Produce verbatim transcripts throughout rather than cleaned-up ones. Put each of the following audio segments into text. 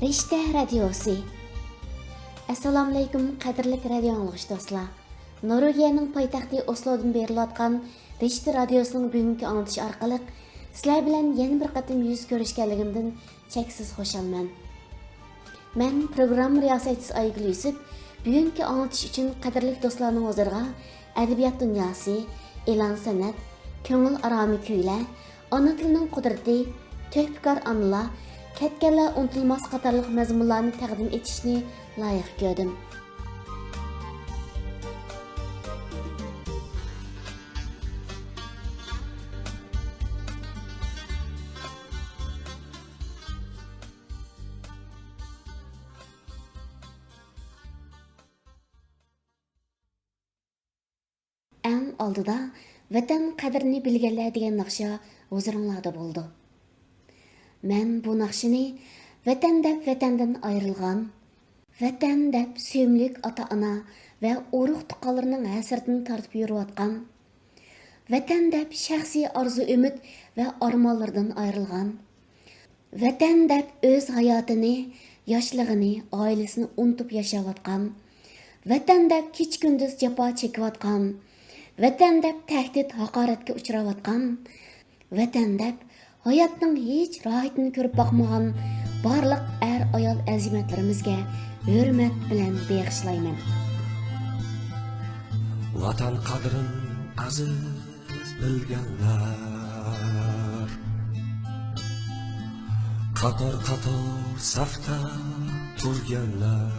رىشتە رادىيوسى. ئەسسالامۇئەلەيكۇم، قەدىرلىك رادىيو ئاڭلىغۇچى دوستلار. نورۋېگىيەنىڭ پايتەختى ئوسلودىن بېرىلىۋاتقان رىشتە رادىيوسىنىڭ بۈگۈنكى ئاڭلىتىشى ئارقىلىق سىلەر بىلەن يەنە بىر قېتىم يۈز كۆرۈشكەنلىكىمدىن چەكسىز خۇشالمەن. مەن پروگرامما رىياسەتچىسى ئايگۈل يۈسۈپ. بۈگۈنكى ئاڭلىتىش ئۈچۈن قەدىرلىك دوستلارنىڭ ھۇزۇرىغا ئەدەبىيات دۇنياسى، ئېلان سەنئەت، كۆڭۈل ئارامى كۈيلەر، ئانا تىلنىڭ قۇدرىتى، تۆھپىكار ئانىلار، كەتكەنلەر ئۇنتۇلماس قاتارلىق مەزمۇنلارنى تەقدىم ئېتىشنى لايىق كۆردۈم. ئەڭ ئالدىدا ۋەتەن قەدرىنى بىلگەنلەر دېگەن ناخشا ھۇزۇرۇڭلاردا بولىدۇ. مەن بۇ ناخشىنى ۋەتەن دەپ ۋەتەندىن ئايرىلغان، ۋەتەن دەپ سۆيۈملۈك ئاتا-ئانا ۋە ئۇرۇق-تۇغقانلىرىنىڭ ھەسرىتىنى تارتىپ يۈرۈۋاتقان، ۋەتەن دەپ شەخسىي ئارزۇ-ئۈمىد ۋە ئارمانلىرىدىن ئايرىلغان، ۋەتەن دەپ ئۆز ھاياتىنى، ياشلىقىنى، ئائىلىسىنى ئۇنتۇپ ياشاۋاتقان، ۋەتەن دەپ كېچە-كۈندۈز جاپا چېكىۋاتقان، ۋەتەن دەپ تەھدىت-ھاقارەتكە ئۇچراۋاتقان، ۋەتەن دەپ ھاياتنىڭ ھېچ راھىتىنى كۆرۈپ باقمىغان بارلىق ئەر-ئايال ئەزىمەتلىرىمىزگە ھۆرمەت بىلەن بېغىشلايمەن. ۋەتەن قەدرىن ئەزىز بىلگەنلەر، قاتار-قاتار سەپتە تۇرگەنلەر،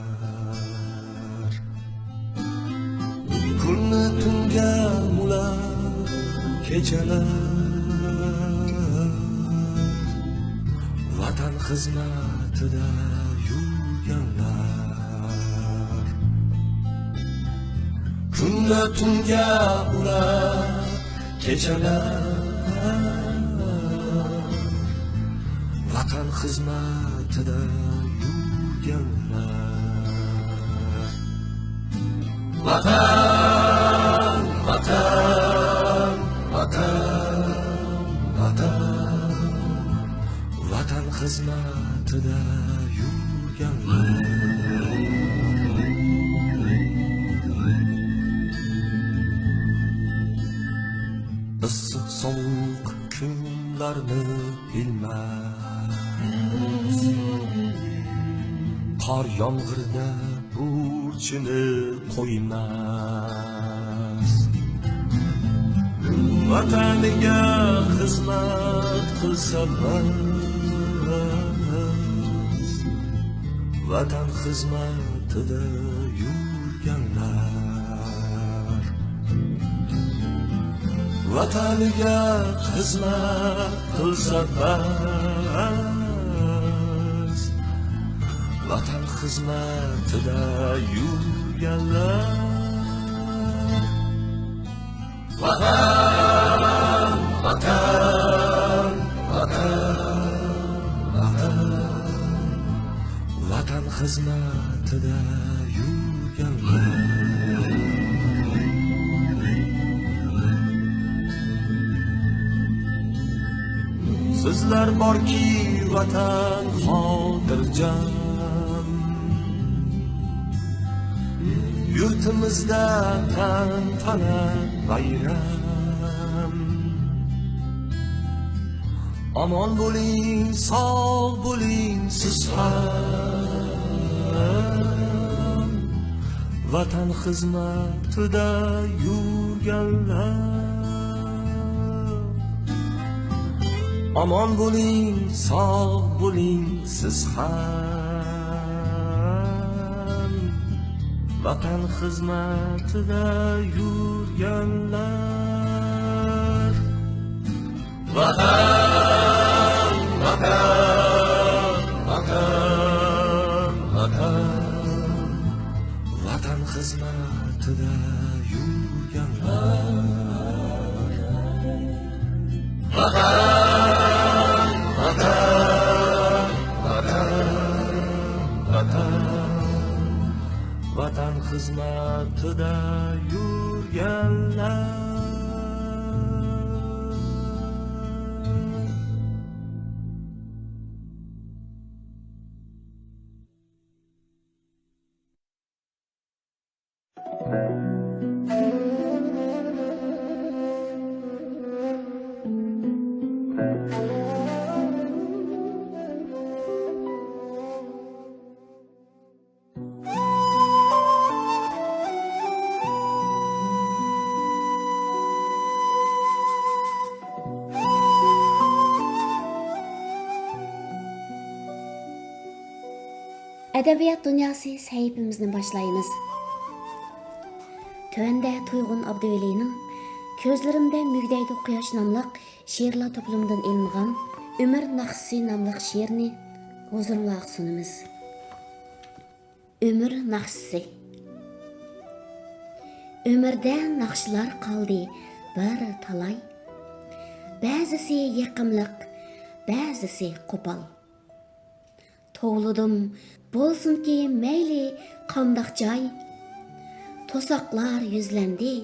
كۈننى تۈنگە بۇلاپ كېچىلەر، ۋەتەن خىزمىتىدە يۈرگەنلەر. كۈنلەر تۈنگە ئۇلار كېچىلەر، ۋەتەن خىزمىتىدە يۈرگەنلەر. ۋەتەن، ۋەتەن، ۋەتەن، ۋەتەن. ۋەتەن خىزمىتىدە يۈرگەنلەر، ئىسسىق سوغۇق كۈنلەرنى بىلمەس، قار يامغۇردا بۇرچىنى قويماس. ۋەتەنگە خىزمەت قىلسا بەس، ۋەتەن خىزمىتىدە يۈرگەنلەر. ۋەتەنگە خىزمەت قىلسا بەس، ۋەتەن خىزمىتىدە يۈرگەنلەر. ۋەتەن، ۋەتەن، ۋەتەن، ۋەتەن. ۋەتەن خىزمىتىدە يۈرگەنلەر. سىزلەر باركى ۋەتەن خاتىرجەم، يۇرتىمىزدا تەنتەنە بايرام. ئامان بولۇڭ، ساغ بولۇڭ سىز ھەم، ۋەتەن خىزمىتىدە يۈرگەنلەر. ئامان بولۇڭ، ساغ بولۇڭ سىز ھەم، ۋەتەن خىزمىتىدە يۈرگەنلەر. ۋەتەن، ۋەتەن، ۋەتەن، ۋەتەن. ۋەتەن خىزمىتىدە يۈرگەنلەر. ۋەتەن، ۋەتەن، ۋەتەن، ۋەتەن. ۋەتەن خىزمىتىدە يۈرگەنلەر. ئەدەبىيات دۇنياسى سەھىپىمىزنى باشلايمىز. تۆۋەندە تۇيغۇن ئابدۇۋەلىنىڭ كۆزلىرىمدە مۈگدەيدۇ قۇياش ناملىق شېئىرلار توپلىمىدىن ئېلىنغان ئۆمۈر ناخشىسى ناملىق شېئىرنى ھۇزۇرۇڭلارغا سۇنىمىز. ئۆمۈر ناخشىسى. ئۆمۈردە ناخشىلار قالدى بىر تالاي. بەزىسى يېقىملىق، بەزىسى قوپال. توۋلىدىم، بولسۇنكى مەيلى قانداق جاي. توساقلار يۈزلەندى،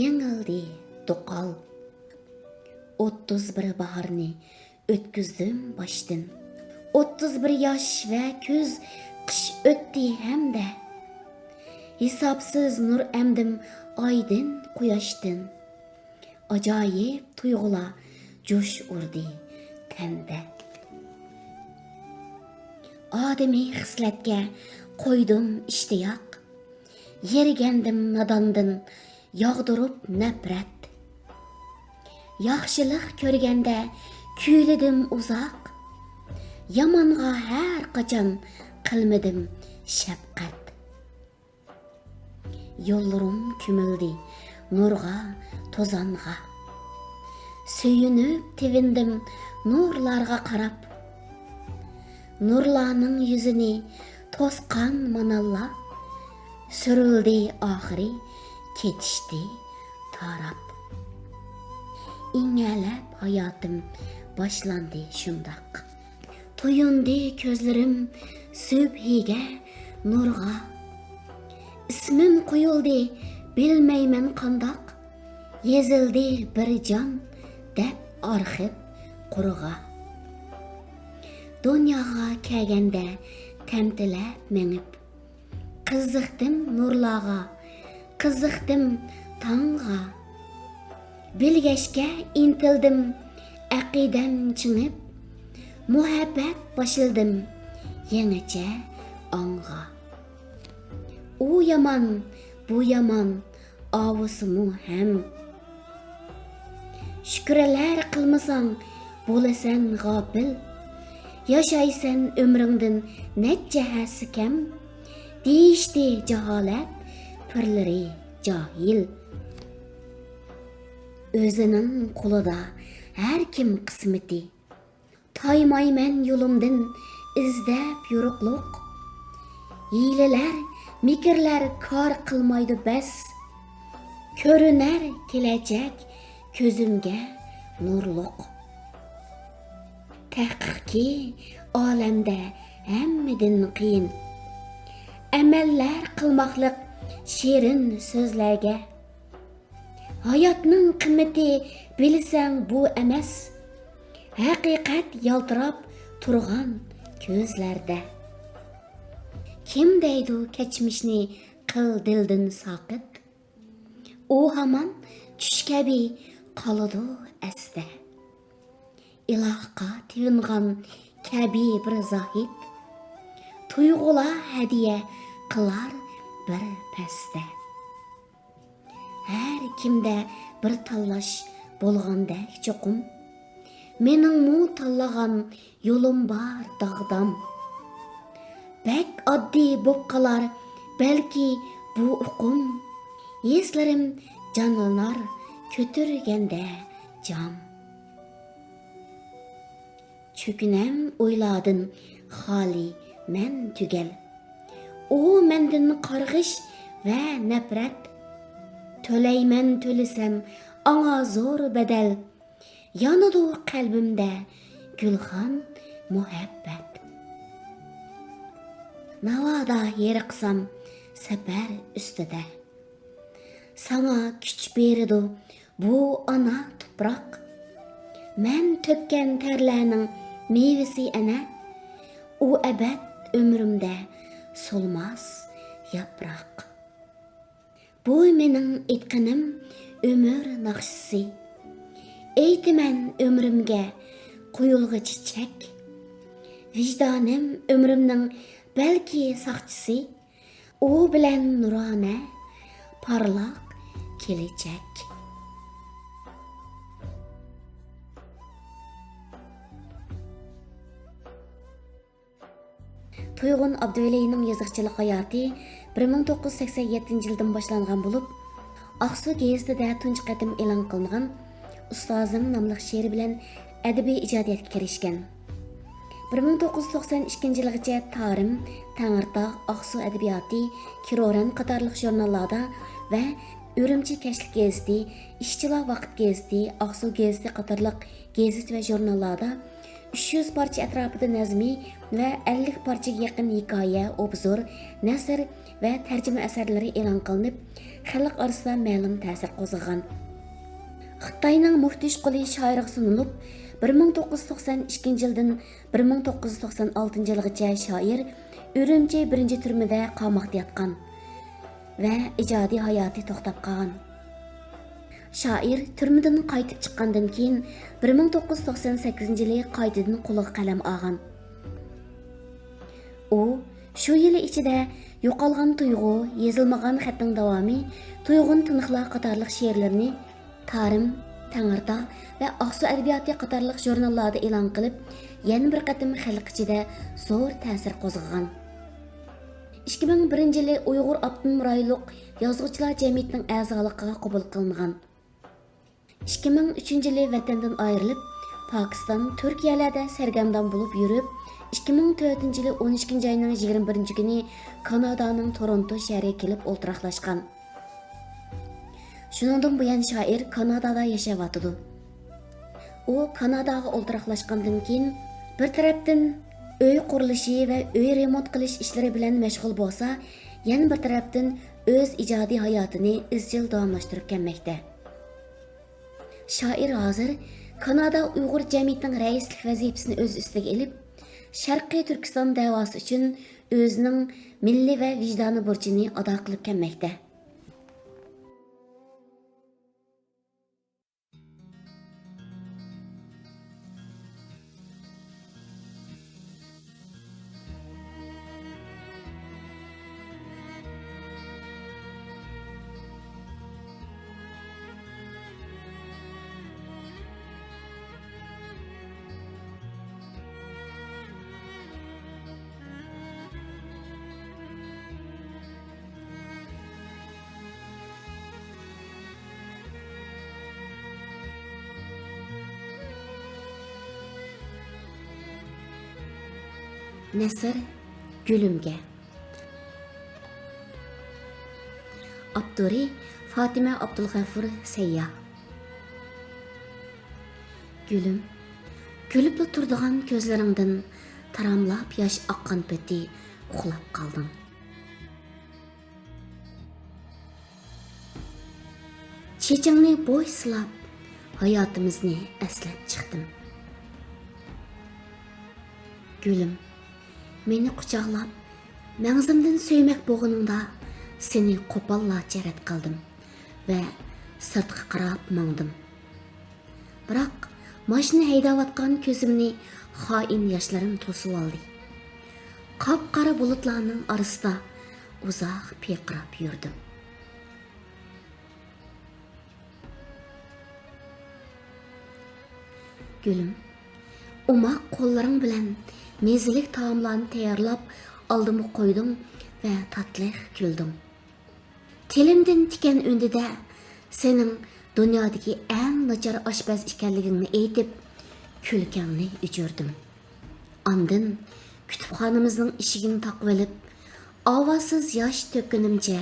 يېڭىلدى دوقال. ئوتتۇز بىر باھارنى ئۆتكۈزدۈم باشتىن. ئوتتۇز بىر ياش ۋە كۈز، قىش ئۆتتى ھەمدە. ھېسابسىز نۇر ئەمدىم ئايدىن، قۇياشتىن. ئاجايىپ تۇيغۇلار جۇش ئۇردى تەندە. ئادىمىي خىسلەتكە قويدۇم ئىشتىياق. يىرگەندىم ناداندىن، ياغدۇرۇپ نەپرەت. ياخشىلىق كۆرگەندە كۈيلىدىم ئۇزاق. يامانغا ھەر قاچان قىلمىدىم شەپقەت. يوللىرىم كۆمۈلدى نۇرغا، توزانغا. سۆيۈنۈپ تېۋىندىم نۇرلارغا قاراپ. نۇرلارنىڭ يۈزىنى توسقان ماناللار. سۈرۈلدى ئاخىرى، كېتىشتى تاراپ. ئىڭەلەپ ھاياتىم باشلاندى شۇنداق. تويۇندى كۆزلىرىم سۈبھىگە، نۇرغا. ئىسمىم قويۇلدى بىلمەيمەن قانداق. يېزىلدى بىر جان دەپ ئارخىپ قۇرىغا. دۇنياغا كەلگەندە تەمتىلەپ مېڭىپ. قىزىقتىم نۇرلارغا، قىزىقتىم تاڭغا. بىلگەچكە ئىنتىلدىم ئەقىدەم چىڭىپ. مۇھەببەت باشلىدىم يېڭىچە ئاڭغا. ئۇ يامان، بۇ يامان، ئاۋۇسىمۇ ھەم. شۈكرىلەر قىلمىساڭ، بولىسەن غاپىل. ياشايسەن ئۆمرۈڭدىن نەچچە ھەسسە كەم. دېيىشتى جاھالەت پىرلىرى جاھىل. ئۆزىنىڭ قولىدا ھەركىم قىسمىتى. تايمايمەن يولۇمدىن ئىزدەپ يورۇقلۇق. ھىيلىلەر، مىكىرلەر كار قىلمايدۇ بەس. كۆرۈنەر كېلەچەك كۆزۈمگە نۇرلۇق. تەھقىقكى ئالەمدە ھەممىدىن قىيىن. ئەمەللەر قىلماقلىق شېرىن سۆزلەرگە. ھاياتنىڭ قىممىتى بىلسەڭ بۇ ئەمەس، ھەقىقەت يالتىراپ تۇرغان كۆزلەردە. كىم دەيدۇ كەچمىشنى قىل دىلدىن ساقىت؟ ئۇ ھامان چۈش كەبى قالىدۇ ئەستە. ئىلاھقا تېۋىنغان كەبى بىر زاھىد، تۇيغۇلار ھەدىيە قىلار بىر پەستە. ھەر كىمدە بىر تاللاش بولغاندەك چوقۇم، مېنىڭمۇ تاللىغان يولۇم بار داغدام. بەك ئاددىي بوپ قالار بەلكى بۇ ئۇقۇم، ھېسلىرىم جانلىنار كۆتۈرگەندە جام. چۆكۈنەم ئويلاردىن خالىي مەن تۈگەل. ئۇ مەندىن قارغىش ۋە نەپرەت. تۆلەيمەن تۆلىسەم ئاڭا زور بەدەل. يانىدۇ قەلبىمدە گۈلخان مۇھەببەت. ناۋادا ھېرىقسام سەپەر ئۈستىدە، ساڭا كۈچ بېرىدۇ بۇ ئانا تۇپراق. مەن تۆككەن تەرلەرنىڭ مېۋىسى ئەنە، ئۇ ئەبەد ئۆمرۈمدە سولماس ياپراق. بۇ مېنىڭ ئېيتقىنىم ئۆمۈر ناخشىسى. ئېيتىمەن ئۆمرۈمگە قويۇلغىچە چەك. ۋىجدانىم ئۆمرۈمنىڭ بەلكى ساقچىسى. ئۇ بىلەن نۇرانە پارلاق كېلىچەك. تۇيغۇن ئابدۇۋەلىنىڭ يېزىقچىلىق ھاياتى بىر مىڭ توققۇز يۈز سەكسەن يەتتىنچى يىلدىن باشلانغان بولۇپ، ئاقسۇ گېزىتىدە تۇنجى قېتىم ئېلان قىلىنغان ئۇستازىم ناملىق شېئىرى بىلەن ئەدەبىي ئىجادىيەتكە كىرىشكەن. بىر مىڭ توققۇز يۈز توقسان ئىككىنچى يىلغىچە تارىم، تەڭرىتاغ، ئاقسۇ ئەدەبىياتى، كىرورەن قاتارلىق ژۇرناللاردا ۋە ئۈرۈمچى كەچلىك گېزىتى، ئىشچىلار ۋاقىت گېزىتى، ئاقسۇ گېزىتى قاتارلىق گېزىت ۋە ژۇرناللاردا ئۈچ يۈز پارچە ئەتراپىدا نەزمى ۋە ئەللىك پارچىگە يېقىن ھېكايە، ئوبزور، نەسر ۋە تەرجىمە ئەسەرلىرى ئېلان قىلىنىپ، خەلق ئارىسىدا مەلۇم تەسىر قوزغىغان. خىتاينىڭ مۇھتىش قۇلى شائىرغا سۇنۇلۇپ، بىر مىڭ توققۇز يۈز توقسان ئىككىنچى يىلدىن بىر مىڭ توققۇز يۈز توقسان ئالتىنچى يىلغىچە شائىر ئۈرۈمچى بىرىنچى تۈرمىدە قاماقتا ياتقان ۋە ئىجادىي ھاياتى توختاپ قالغان. شائىر تۈرمىدىن قايتىپ چىققاندىن كېيىن، بىر مىڭ توققۇز يۈز توقسان سەككىزىنچى يىلى قايتىدىن قولىغا قەلەم ئالغان. ئۇ شۇ يىلى ئىچىدە يوقالغان تۇيغۇ، يېزىلمىغان خەتنىڭ داۋامى، تۇيغۇن تىنىقلار قاتارلىق شېئىرلىرىنى تارىم، تەڭرىتاغ ۋە ئاقسۇ ئەدەبىياتى قاتارلىق ژۇرناللاردا ئېلان قىلىپ، يەنە بىر قېتىم خەلق ئىچىدە زور تەسىر قوزغىغان. ئىككى مىڭ بىرىنچى يىلى ئۇيغۇر ئاپتونوم رايونلۇق يازغۇچىلار جەمئىيىتىنىڭ ئەزالىقىغا قوبۇل قىلىنغان. ئىككى مىڭ ئۈچىنچى يىلى ۋەتەندىن ئايرىلىپ، پاكىستان، تۈركىيەلەردە سەرگەردان بولۇپ يۈرۈپ، ئىككى مىڭ تۆتىنچى يىلى ئون ئىككىنچى ئاينىڭ يىگىرمە بىرىنچى كۈنى كانادانىڭ تورونتو شەھىرىگە كېلىپ ئولتۇراقلاشقان. شۇنىڭدىن بۇيان شائىر كانادادا ياشاۋاتىدۇ. ئۇ كاناداغا ئولتۇراقلاشقاندىن كېيىن، بىر تەرەپتىن ئۆي قۇرۇلۇشى ۋە ئۆي رېمونت قىلىش ئىشلىرى بىلەن مەشغۇل بولسا، يەنە بىر تەرەپتىن ئۆز ئىجادىي ھاياتىنى ئىزچىل داۋاملاشتۇرۇپ كەلمەكتە. شائىر ھازىر كانادا ئۇيغۇر جەمئىيىتىنىڭ رەئىسلىك ۋەزىپىسىنى ئۆز ئۈستىگە ئېلىپ، شەرقىي تۈركىستان دەۋاسى ئۈچۈن ئۆزىنىڭ مىللىي ۋە ۋىجدانىي بۇرچىنى ئادا قىلىپ كەلمەكتە. نەسر، گۈلۈمگە. ئاپتورى: فاتىمە ئابدۇلغەفۇر سەيياھ. گۈلۈم، كۈلۈپلا تۇرىدىغان كۆزلىرىڭدىن تاراملاپ ياش ئاققان پېتى ئۇخلاپ قالدىڭ. چېچىڭنى بوي سىلاپ، ھاياتىمىزنى ئەسلەپ چىقتىم. گۈلۈم، مېنى قۇچاقلاپ، مەڭزىمدىن سۆيمەك بولغىنىڭدا، سېنى قوپاللاچە رەت قىلدىم ۋە سىرتقا قاراپ ماڭدىم. بىراق، ماشىنا ھەيدەۋاتقان كۆزۈمنى خائىن ياشلىرىم توسۇۋالدى. قاپقارا بۇلۇتلارنىڭ ئارىسىدا ئۇزاق پىرقىراپ يۈردۈم. گۈلۈم، ئوماق قوللىرىڭ بىلەن مەززىلىك تائاملارنى تەييارلاپ ئالدىمغا قويدۇڭ ۋە تاتلىق كۈلدۈڭ. تىلىمدىن تىكەن ئۈندىدە سېنىڭ دۇنيادىكى ئەڭ ناچار ئاشپەز ئىكەنلىكىڭنى ئېيتىپ، كۈلكەڭنى ئۆچۈردۈم. ئاندىن كۇتۇپخانىمىزنىڭ ئىشىكىنى تاقىۋېلىپ، ئاۋازسىز ياش تۆككىنىمچە،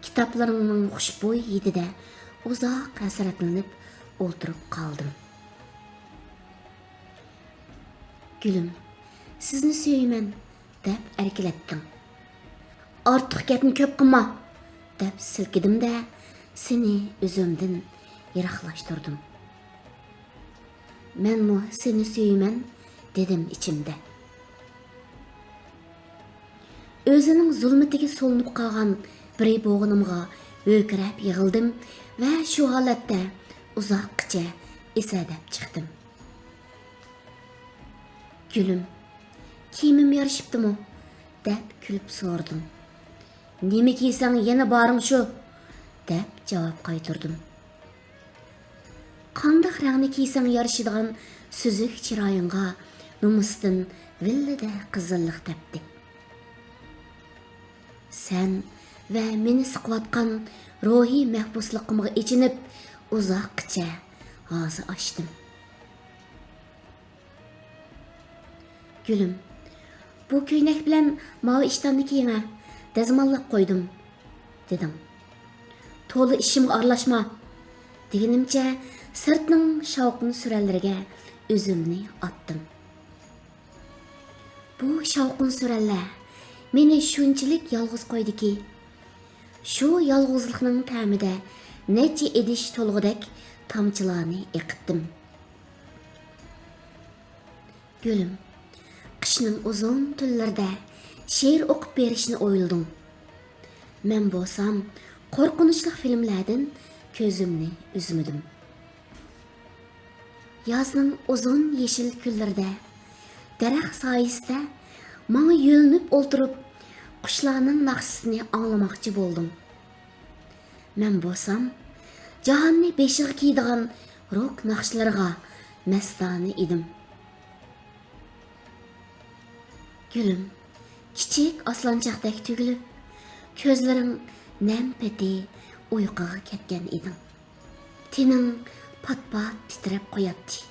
كىتابلىرىڭنىڭ خۇشبۇي ھىدىدە ئۇزاق ھەسرەتلىنىپ ئولتۇرۇپ قالدىم. گۈلۈم، سىزنى سۆيىمەن، دەپ ئەركىلەتتىڭ. ئارتۇق گەپنى كۆپ قىلما، دەپ سىلكىدىم-دە، سېنى ئۆزۈمدىن يىراقلاشتۇردۇم. مەنمۇ سېنى سۆيىمەن، دېدىم ئىچىمدە. ئۆزىنىڭ زۇلمىتىگە سولىنىپ قالغان بىرى بولغىنىمغا ھۆركىرەپ يىغلىدىم ۋە شۇ ھالەتتە ئۇزاققىچە ئېسەدەپ چىقتىم. گۈلۈم، كىيىمىم يارىشىپتىمۇ؟ دەپ كۈلۈپ سورىدىم. نېمە كىيسەڭ يەنە بارىڭ شۇ، دەپ جاۋاب قايتۇردۇم. قانداق رەڭنى كىيسەڭ يارىشىدىغان سۈزۈك چىرايىڭغا نومۇستىن ۋىللىدە قىزىللىق تەپتى. سەن ۋە مېنى سىقىۋاتقان روھىي مەھبۇسلۇقۇمغا ئېچىنىپ، ئۇزاققىچە ھازا ئاچتىم. گۈلۈم، بۇ كۆينەك بىلەن ماۋۇ ئىشتاننى كىيىڭە، دەزماللاپ قويدۇم، دېدىڭ. تولا ئىشىمغا ئارىلاشما، دېگىنىمچە سىرتنىڭ شاۋقۇن سۈرەنلىرىگە ئۆزۈمنى ئاتتىم. بۇ شاۋقۇن سۈرەنلەر مېنى شۇنچىلىك يالغۇز قويدىكى، شۇ يالغۇزلۇقنىڭ تەمىدە نەچچە ئىدىش تولغۇدەك تامچىلارنى ئېقىتتىم. گۈلۈم، قىشنىڭ ئۇزۇن تۈنلىرىدە شېئىر ئوقۇپ بېرىشنى ئويلىدىڭ. مەن بولسام قورقۇنچلۇق فىلىملەردىن كۆزۈمنى ئۈزمىدىم. يازنىڭ ئۇزۇن يېشىل كۈنلىرىدە دەرەخ سايىسىدە ماڭا يۆلىنىپ ئولتۇرۇپ، قۇشلارنىڭ ناخشىسىنى ئاڭلىماقچى بولدۇم. مەن بولسام جاھاننى بېشىغا كىيىدىغان روك ناخشىلىرىغا مەستانە ئىدىم. گۈلۈم، كىچىك ئاسلانچاقتەك تۈگۈلۈپ، كۆزلىرىڭ نەم پېتى ئۇيقۇغا كەتكەن ئىدىڭ. تېنىڭ پات-پات تىترەپ قوياتتى.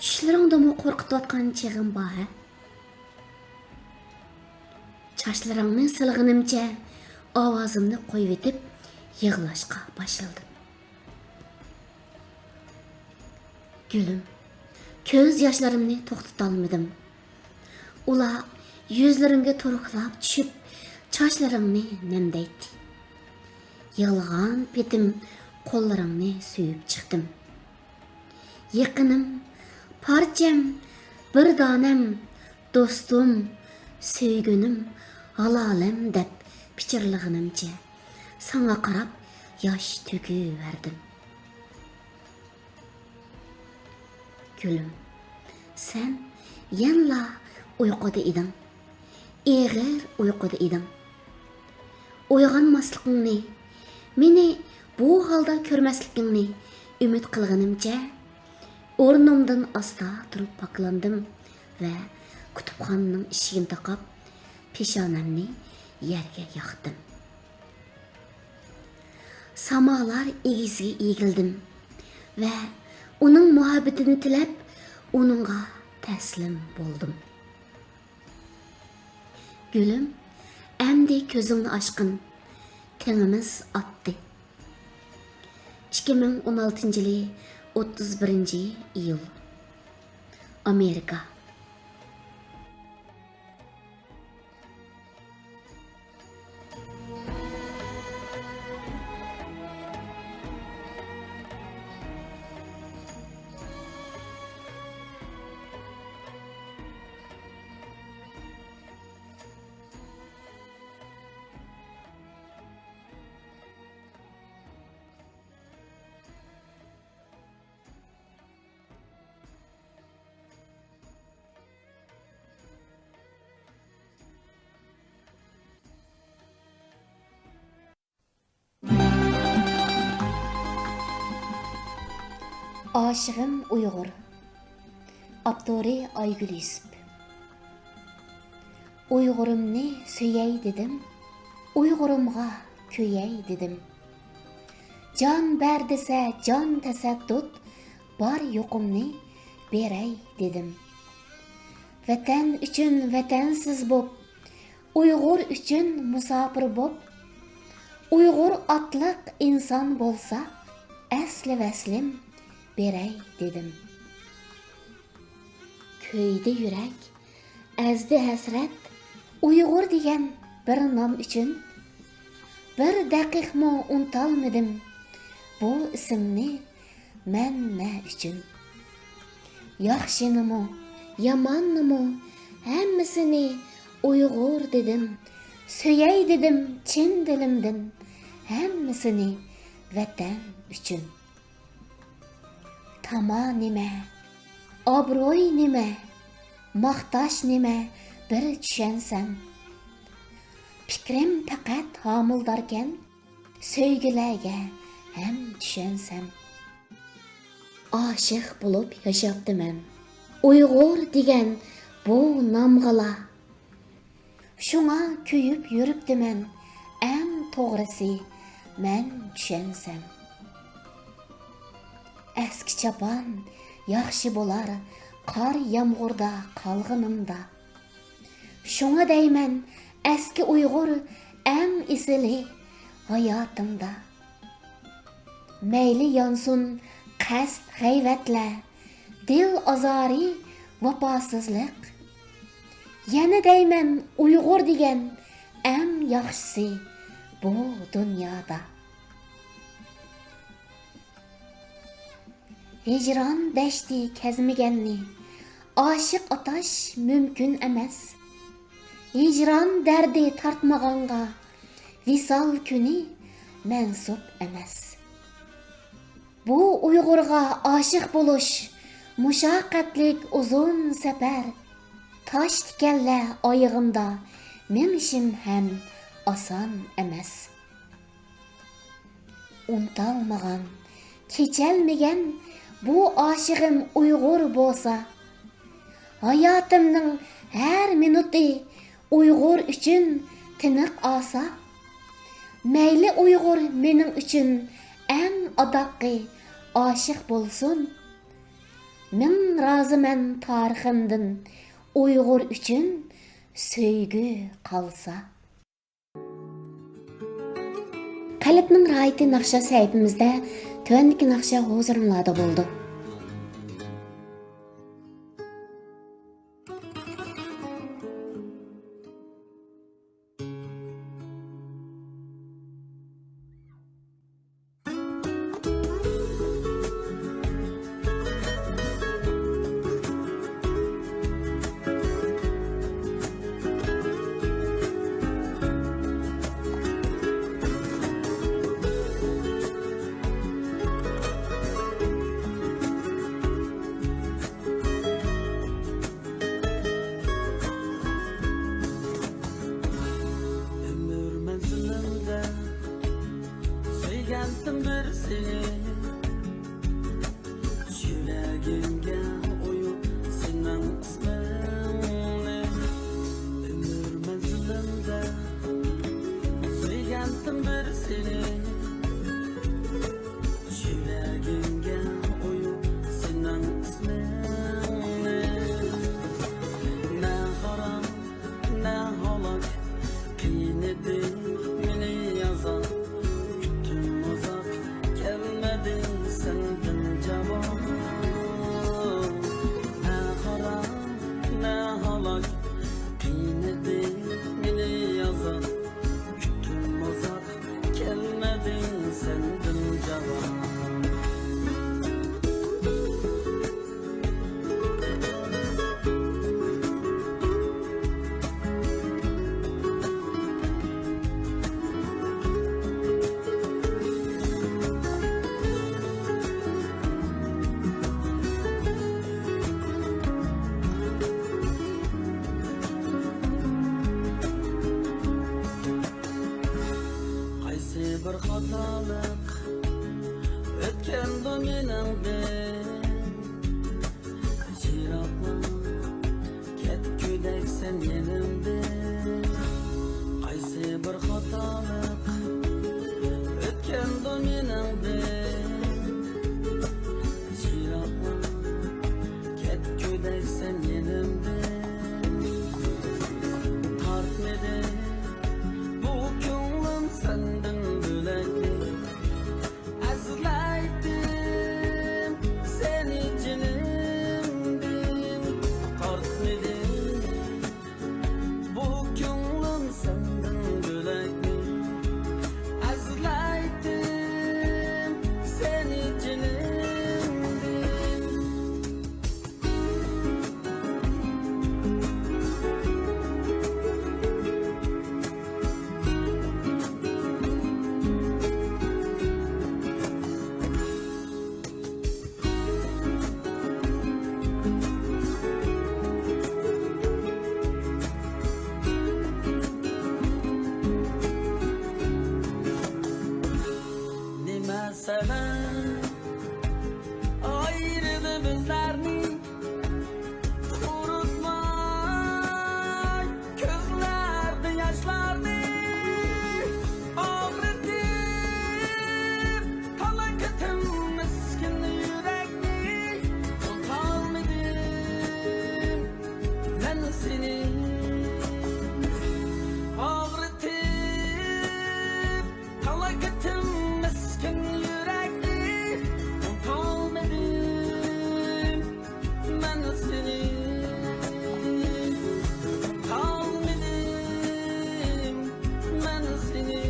چۈشلىرىڭدىمۇ قورقۇتۇۋاتقان چېغىم بار ھە؟ چاچلىرىڭنى سىلىغىنىمچە ئاۋازىمنى قويۇۋېتىپ يىغلاشقا باشلىدىم. گۈلۈم، كۆز ياشلىرىمنى توختىتالمىدىم. ئۇلار يۈزلىرىڭگە تورۇكلاپ چۈشۈپ، چاچلىرىڭنى نەمدەيتتى. يىغلىغان پېتىم قوللىرىڭنى سۆيۈپ چىقتىم. يېقىنىم، پارچەم، بىر دانەم، دوستۇم، سۆيگۈنۈم، ھالالىم دەپ پىچىرلىغىنىمچە ساڭا قاراپ ياش تۆكۈۋەردىم. گۈلۈم، سەن يەنىلا ئۇيقۇدا ئىدىڭ. ئېغىر ئۇيقۇدا ئىدىڭ. ئويغانماسلىقىڭنى، مېنى بۇ ھالدا كۆرمەسلىكىڭنى ئۈمىد قىلغىنىمچە، ئورنۇمدىن ئاستا تۇرۇپ پاكلاندىم ۋە كۇتۇپخانىنىڭ ئىشىكىنى تاقاپ، پېشانەمنى يەرگە ياقتىم. سامالار ئىگىسىگە ئېگىلدىم ۋە ئۇنىڭ مۇھەببىتىنى تىلەپ، ئۇنىڭغا تەسلىم بولدۇم. گۈلۈم، ئەمدى كۆزۈڭنى ئاچقىن، تېڭىمىز ئاتتى. ئىككى مىڭ ئون ئالتىنچى يىلى ئوتتۇز بىرىنچى ئىيۇل. ئامېرىكا. ئاشىقىم ئۇيغۇر. ئاپتورى ئايگۈل يۈسۈپ. ئۇيغۇرۇمنى سۆيەي دېدىم، ئۇيغۇرۇمغا كۆيەي دېدىم. جان بەر دېسە جان تەسەددۇت، بار يوقۇمنى بېرەي دېدىم. ۋەتەن ئۈچۈن ۋەتەنسىز بوپ، ئۇيغۇر ئۈچۈن مۇساپىر بوپ، ئۇيغۇر ئاتلىق ئىنسان بولسا، ئەسلى ۋەسلىم بېرەي دېدىم. كۆيدى يۈرەك، ئەزدى ھەسرەت، ئۇيغۇر دېگەن بىر نام ئۈچۈن. بىر دەقىقىمۇ ئۇنتالمىدىم بۇ ئىسىمنى، مەن نە ئۈچۈن؟ ياخشىنىمۇ، ياماننىمۇ، ھەممىسىنى ئۇيغۇر دېدىم. سۆيەي دېدىم چىن دىلىمدىن، ھەممىسىنى ۋەتەن ئۈچۈن. تاما نېمە، ئابرۇي نېمە، ماختاش نېمە، بىر چۈشەنسەم. پىكرىم پەقەت ھامىلىداركەن، سۆيگۈلەرگە ھەم چۈشەنسەم. ئاشىق بولۇپ ياشاپتىمەن ئۇيغۇر دېگەن بۇ نامغىلا. شۇڭا كۆيۈپ يۈرۈپتىمەن، ئەڭ توغرىسى مەن چۈشەنسەم. ئەسكى چاپان ياخشى بولار، قار يامغۇردا قالغىنىمدا. شۇڭا دەيمەن، ئەسكى ئۇيغۇر ئەڭ ئېسىلى ھاياتىمدا. مەيلى يانسۇن قەست غەيۋەتلەر، دىل ئازارى، ۋاپاسىزلىق. يەنە دەيمەن، ئۇيغۇر دېگەن ئەڭ ياخشىسى بۇ دۇنيادا. ھىجران دەشتى كەزمىگەننى ئاشىق ئاتاش مۇمكىن ئەمەس. ھىجران دەردى تارتمىغانغا ۋىسال كۈنى مەنسۇپ ئەمەس. بۇ ئۇيغۇرغا ئاشىق بولۇش مۇشەققەتلىك ئۇزۇن سەپەر. تاش تىكەنلەر ئايىغىمدا مېڭىشىم ھەم ئاسان ئەمەس. ئۇنتالمىغان، كېچەلمىگەن بۇ ئاشىقىم ئۇيغۇر بولسا، ھاياتىمنىڭ ھەر مىنۇتى ئۇيغۇر ئۈچۈن تىنىق ئاسا. مەيلى ئۇيغۇر مېنىڭ ئۈچۈن ئەڭ ئاداققى ئاشىق بولسۇن. مىڭ رازىمەن تارىخىمدىن ئۇيغۇر ئۈچۈن سۆيگۈ قالسا. قەلبنىڭ راھىتى ناخشا سەھىپىمىزدە تۆۋەندىكى ناخشا ھۇزۇرۇڭلاردا بولىدۇ. ئۆمۈر مەنزىلىمدە سۆيگەنتىم بىر سېنى. يۈرەگىمگە ئويۇپ سېنىڭ ئىسمىڭنى. ئۆمۈر مەنزىلىمدە سۆيگەنتىم بىر سېنى. يۈرەگىمگە ئويۇپ سېنىڭ ئىسمىڭنى. نە خاراب، نە ھالاك، قىينىدى مېنى ئازاب. كۈتتۈم ئۇزاق، كەلمىدى سەندىن جاۋاب. نە خاراب، نە ھالاك، قىينىدى مېنى ئازاب. كۈتتۈم ئۇزاق، كەلمىدى سەندىن جاۋاب. قايسى بىر خاتالىق ئۆتكەندۇ مېنىڭدىن؟ يىراقلاپ كەتكۈدەك سەن يېنىمدىن. قايسى بىر خاتالىق ئۆتكەندۇ مېنىڭدىن؟ يىراقلاپ كەتكۈدەك سەن يېنىمدىن. تارتمىدى بۇ كۆڭلۈم سەندىن بۆلەكنى. ئەزلەيتتىم سېنى جېنىمدىن، تارتمىدىم بۇ كۆڭلۈم سەندىن بۆلەكنى. ئەزلەيتتىم سېنى ئاغرىتىپ، تالاكىتىم مىسكىن يۈرەكنى ئۇنتالمىدىم مەن سېنى، ئۇنتالمىدىم مەن سېنى.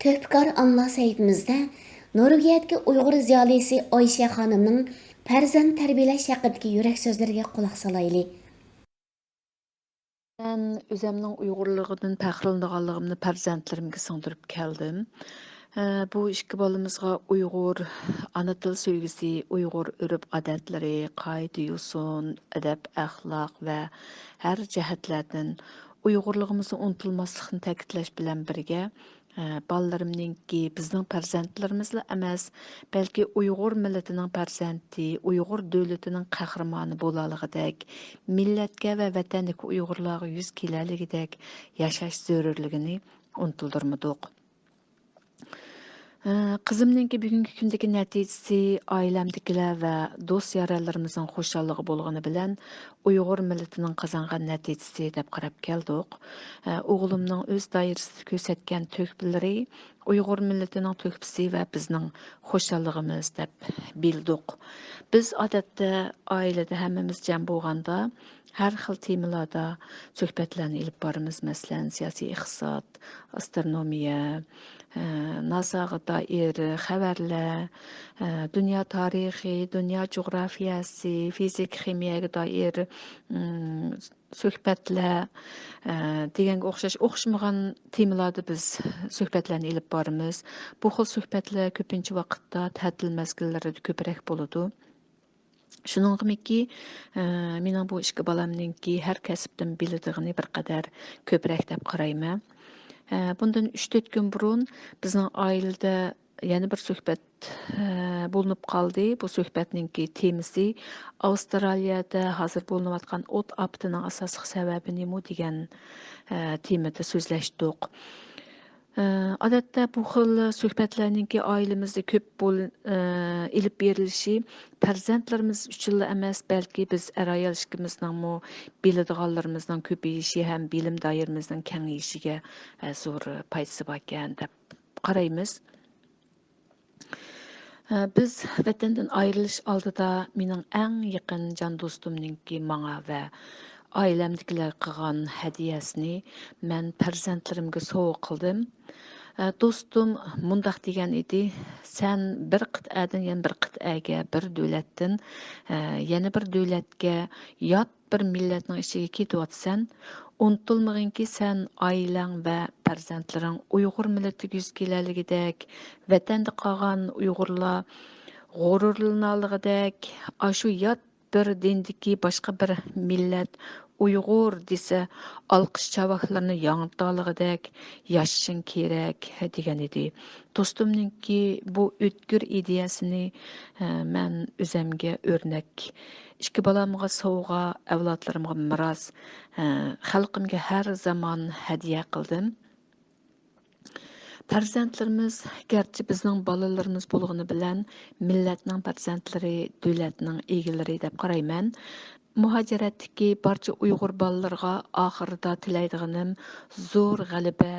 تۆھپىكار ئانىلار سەھىپىمىزدە نورۋېگىيەدىكى ئۇيغۇر زىيالىيسى ئايشە خانىمنىڭ پەرزەنت تەربىيەلەش ھەققىدىكى يۈرەك سۆزلىرىگە قۇلاق سالايلى. مەن ئۆزۈمنىڭ ئۇيغۇرلۇقىدىن پەخىرلىنىدىغانلىقىمنى پەرزەنتلىرىمگە سىڭدۈرۈپ كەلدىم. ئە، بۇ ئىككى بالىمىزغا ئۇيغۇر ئانا تىل سۆيگۈسى، ئۇيغۇر ئۆرپ-ئادەتلىرى، قائىدە-يوسۇن، ئەدەپ-ئەخلاق ۋە ھەر جەھەتلەردىن ئۇيغۇرلۇقىمىزنى ئۇنتۇلماسلىقنى تەكىتلەش بىلەن بىرگە، ئە، بالىلىرىمنىڭكى، بىزنىڭ پەرزەنتلىرىمىزلا ئەمەس، بەلكى ئۇيغۇر مىللىتىنىڭ پەرزەنتى، ئۇيغۇر دۆلىتىنىڭ قەھرىمانى بولالىغۇدەك، مىللەتكە ۋە ۋەتەندىكى ئۇيغۇرلارغا يۈز كېلەلىگۈدەك ياشاش زۆرۈرلۈكىنى ئۇنتۇلدۇرمىدۇق. ئە، قىزىمنىڭكى بۈگۈنكى كۈندىكى نەتىجىسى ئائىلەمدىكىلەر ۋە دوست-يارەنلىرىمىزنىڭ خۇشاللىقى بولغىنى بىلەن ئۇيغۇر مىللىتىنىڭ قازانغان نەتىجىسى دەپ قاراپ كەلدۇق. ئە، ئوغلۇمنىڭ ئۆز دائىرىسىدە كۆرسەتكەن تۆھپىلىرى ئۇيغۇر مىللىتىنىڭ تۆھپىسى ۋە بىزنىڭ خۇشاللىقىمىز دەپ بىلدۇق. بىز ئادەتتە ئائىلىدە ھەممىمىز جەم بولغاندا، ھەر خىل تېمىلاردا سۆھبەتلەرنى ئېلىپ بارىمىز. مەسىلەن، سىياسىي ئىقتىساد، ئاسترونومىيە، ئە، ناساغا دائىر خەۋەرلەر، ئە، دۇنيا تارىخى، دۇنيا جۇغراپىيەسى، فىزىكا، خىمىيەگە دائىر، ئىم، سۆھبەتلەر، ئە، دېگەنگە ئوخشاش ئوخشىمىغان تېمىلاردا بىز سۆھبەتلەرنى ئېلىپ بارىمىز. بۇ خىل سۆھبەتلەر كۆپىنچە ۋاقىتتا تەتىل مەزگىللىرىدە كۆپرەك بولىدۇ. شۇنىڭغىمۇكى، ئە، مېنىڭ بۇ ئىككى بالامنىڭكى ھەر كەسىپتىن بىلىدىغىنى بىر قەدەر كۆپرەك دەپ قارايمەن. ئە، بۇندىن ئۈچ تۆت كۈن بۇرۇن بىزنىڭ ئائىلىدە يەنە بىر سۆھبەت، ئە، بولۇنۇپ قالدى. بۇ سۆھبەتنىڭكى تېمىسى ئاۋسترالىيەدە ھازىر بولۇنۇۋاتقان ئوت ئاپىتىنىڭ ئاساسلىق سەۋەبى نېمە دېگەن، ئە، تېمىدا سۆزلەشتۇق. ئادەتتە بۇ خىل سۆھبەتلەرنىڭكى ئائىلىمىزدە كۆپ بول-، ئېلىپ بېرىلىشى پەرزەنتلىرىمىز ئۈچۈنلا ئەمەس، بەلكى بىز ئەر-ئايال ئىككىمىزنىڭمۇ بىلىدىغانلىرىمىزنىڭ كۆپىيىشى ھەم بىلىم دائىرىمىزنىڭ كېڭىيىشىگە زور پايدىسى باركەن دەپ قارايمىز. بىز ۋەتەندىن ئايرىلىش ئالدىدا مېنىڭ ئەڭ يېقىن جان دوستۇمنىڭكى ماڭا ۋە ئائىلەمدىكىلەرگە قىلغان ھەدىيەسىنى مەن پەرزەنتلىرىمگە سوۋغا قىلدىم. دوستۇم مۇنداق دېگەن ئىدى، سەن بىر قىتئەدىن يەنە بىر قىتئەگە، بىر دۆلەتتىن يەنە بىر دۆلەتكە، يات بىر مىللەتنىڭ ئىچىگە كېتىۋاتىسەن. ئۇنتۇلمىغىنكى، سەن ئائىلەڭ ۋە پەرزەنتلىرىڭ ئۇيغۇر مىللىتىگە يۈز كېلەلىگىدەك، ۋەتەندە قالغان ئۇيغۇرلار غۇرۇرلىنالىغۇدەك، ئاشۇ يات بىر دىندىكى باشقا بىر مىللەت ئۇيغۇر دېسە، ئالقىش چاۋاكلىرىنى ياڭرىتالىغۇدەك ياشىشىڭ كېرەك، دېگەن ئىدى. دوستۇمنىڭكى بۇ ئۆتكۈر ئىدىيەسىنى، ھە، مەن ئۆزەمگە ئۆرنەك، ئىككى بالامغا سوۋغا، ئەۋلادلىرىمغا مىراس، ھە، خەلقىمگە ھەر زامان ھەدىيە قىلدىم. پەرزەنتلىرىمىز گەرچە بىزنىڭ بالىلىرىمىز بولغىنى بىلەن، مىللەتنىڭ پەرزەنتلىرى، دۆلەتنىڭ ئىگىلىرى دەپ قارايمەن. مۇھاجىرەتتىكى بارچە ئۇيغۇر بالىلىرىغا ئاخىرىدا تىلەيدىغىنىم زور غەلىبە،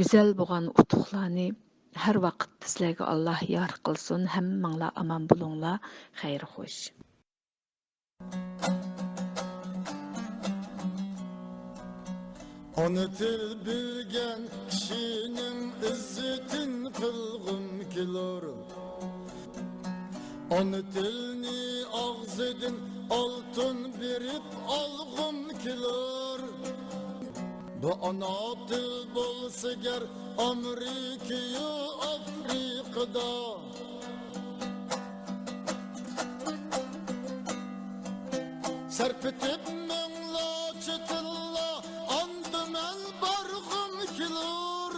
گۈزەل بولغان ئۇتۇقلارنى ھەر ۋاقىت سىلەرگە ئاللا يار قىلسۇن. ھەممىڭلار ئامان بولۇڭلار. خەير خوش. ئانا تىل بىلگەن كىشىنىڭ ئىززىتىن قىلغۇم كېلۇر. ئانا تىلنى ئاغزىدىن ئالتۇن بېرىپ ئالغۇم كېلۇر. بۇ ئانا تىل بولسا گەر ئامېرىكىيۇ ئافرىقىدا. سەرپىتىپ مىڭلارچە تىللا، ئاندا مەن بارغۇم كېلۇر.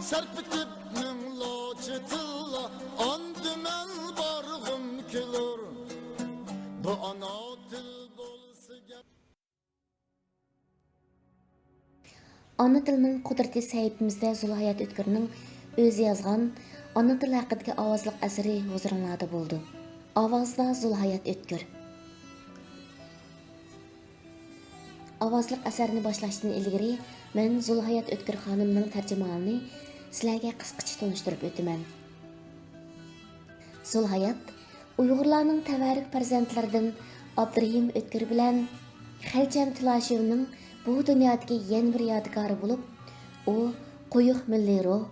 سەرپىتىپ مىڭلارچە تىللا، ئاندا مەن بارغۇم كېلۇر. بۇ ئانا تىل بولسا گەر. ئانا تىلنىڭ قۇدرىتى سەھىپىمىزدە زۇلھايات ئۆتكۈرنىڭ ئۆزى يازغان ئانا تىل ھەققىدىكى ئاۋازلىق ئەسىرى ھۇزۇرۇڭلاردا بولىدۇ. ئاۋازدا زۇلھايات ئۆتكۈر. ئاۋازلىق ئەسەرنى باشلاشتىن ئىلگىرى، مەن زۇلھايات ئۆتكۈر خانىمنىڭ تەرجىمىھالىنى سىلەرگە قىسقىچە تونۇشتۇرۇپ ئۆتىمەن. زۇلھايات ئۇيغۇرلارنىڭ تەۋەررۈك پەرزەنتلىرىدىن ئابدۇرېھىم ئۆتكۈر بىلەن خەلچەم تىلاشېۋنىڭ بۇ دۇنيادىكى يەنە بىر يادىكارى بولۇپ، ئۇ قويۇق مىللىي روھ،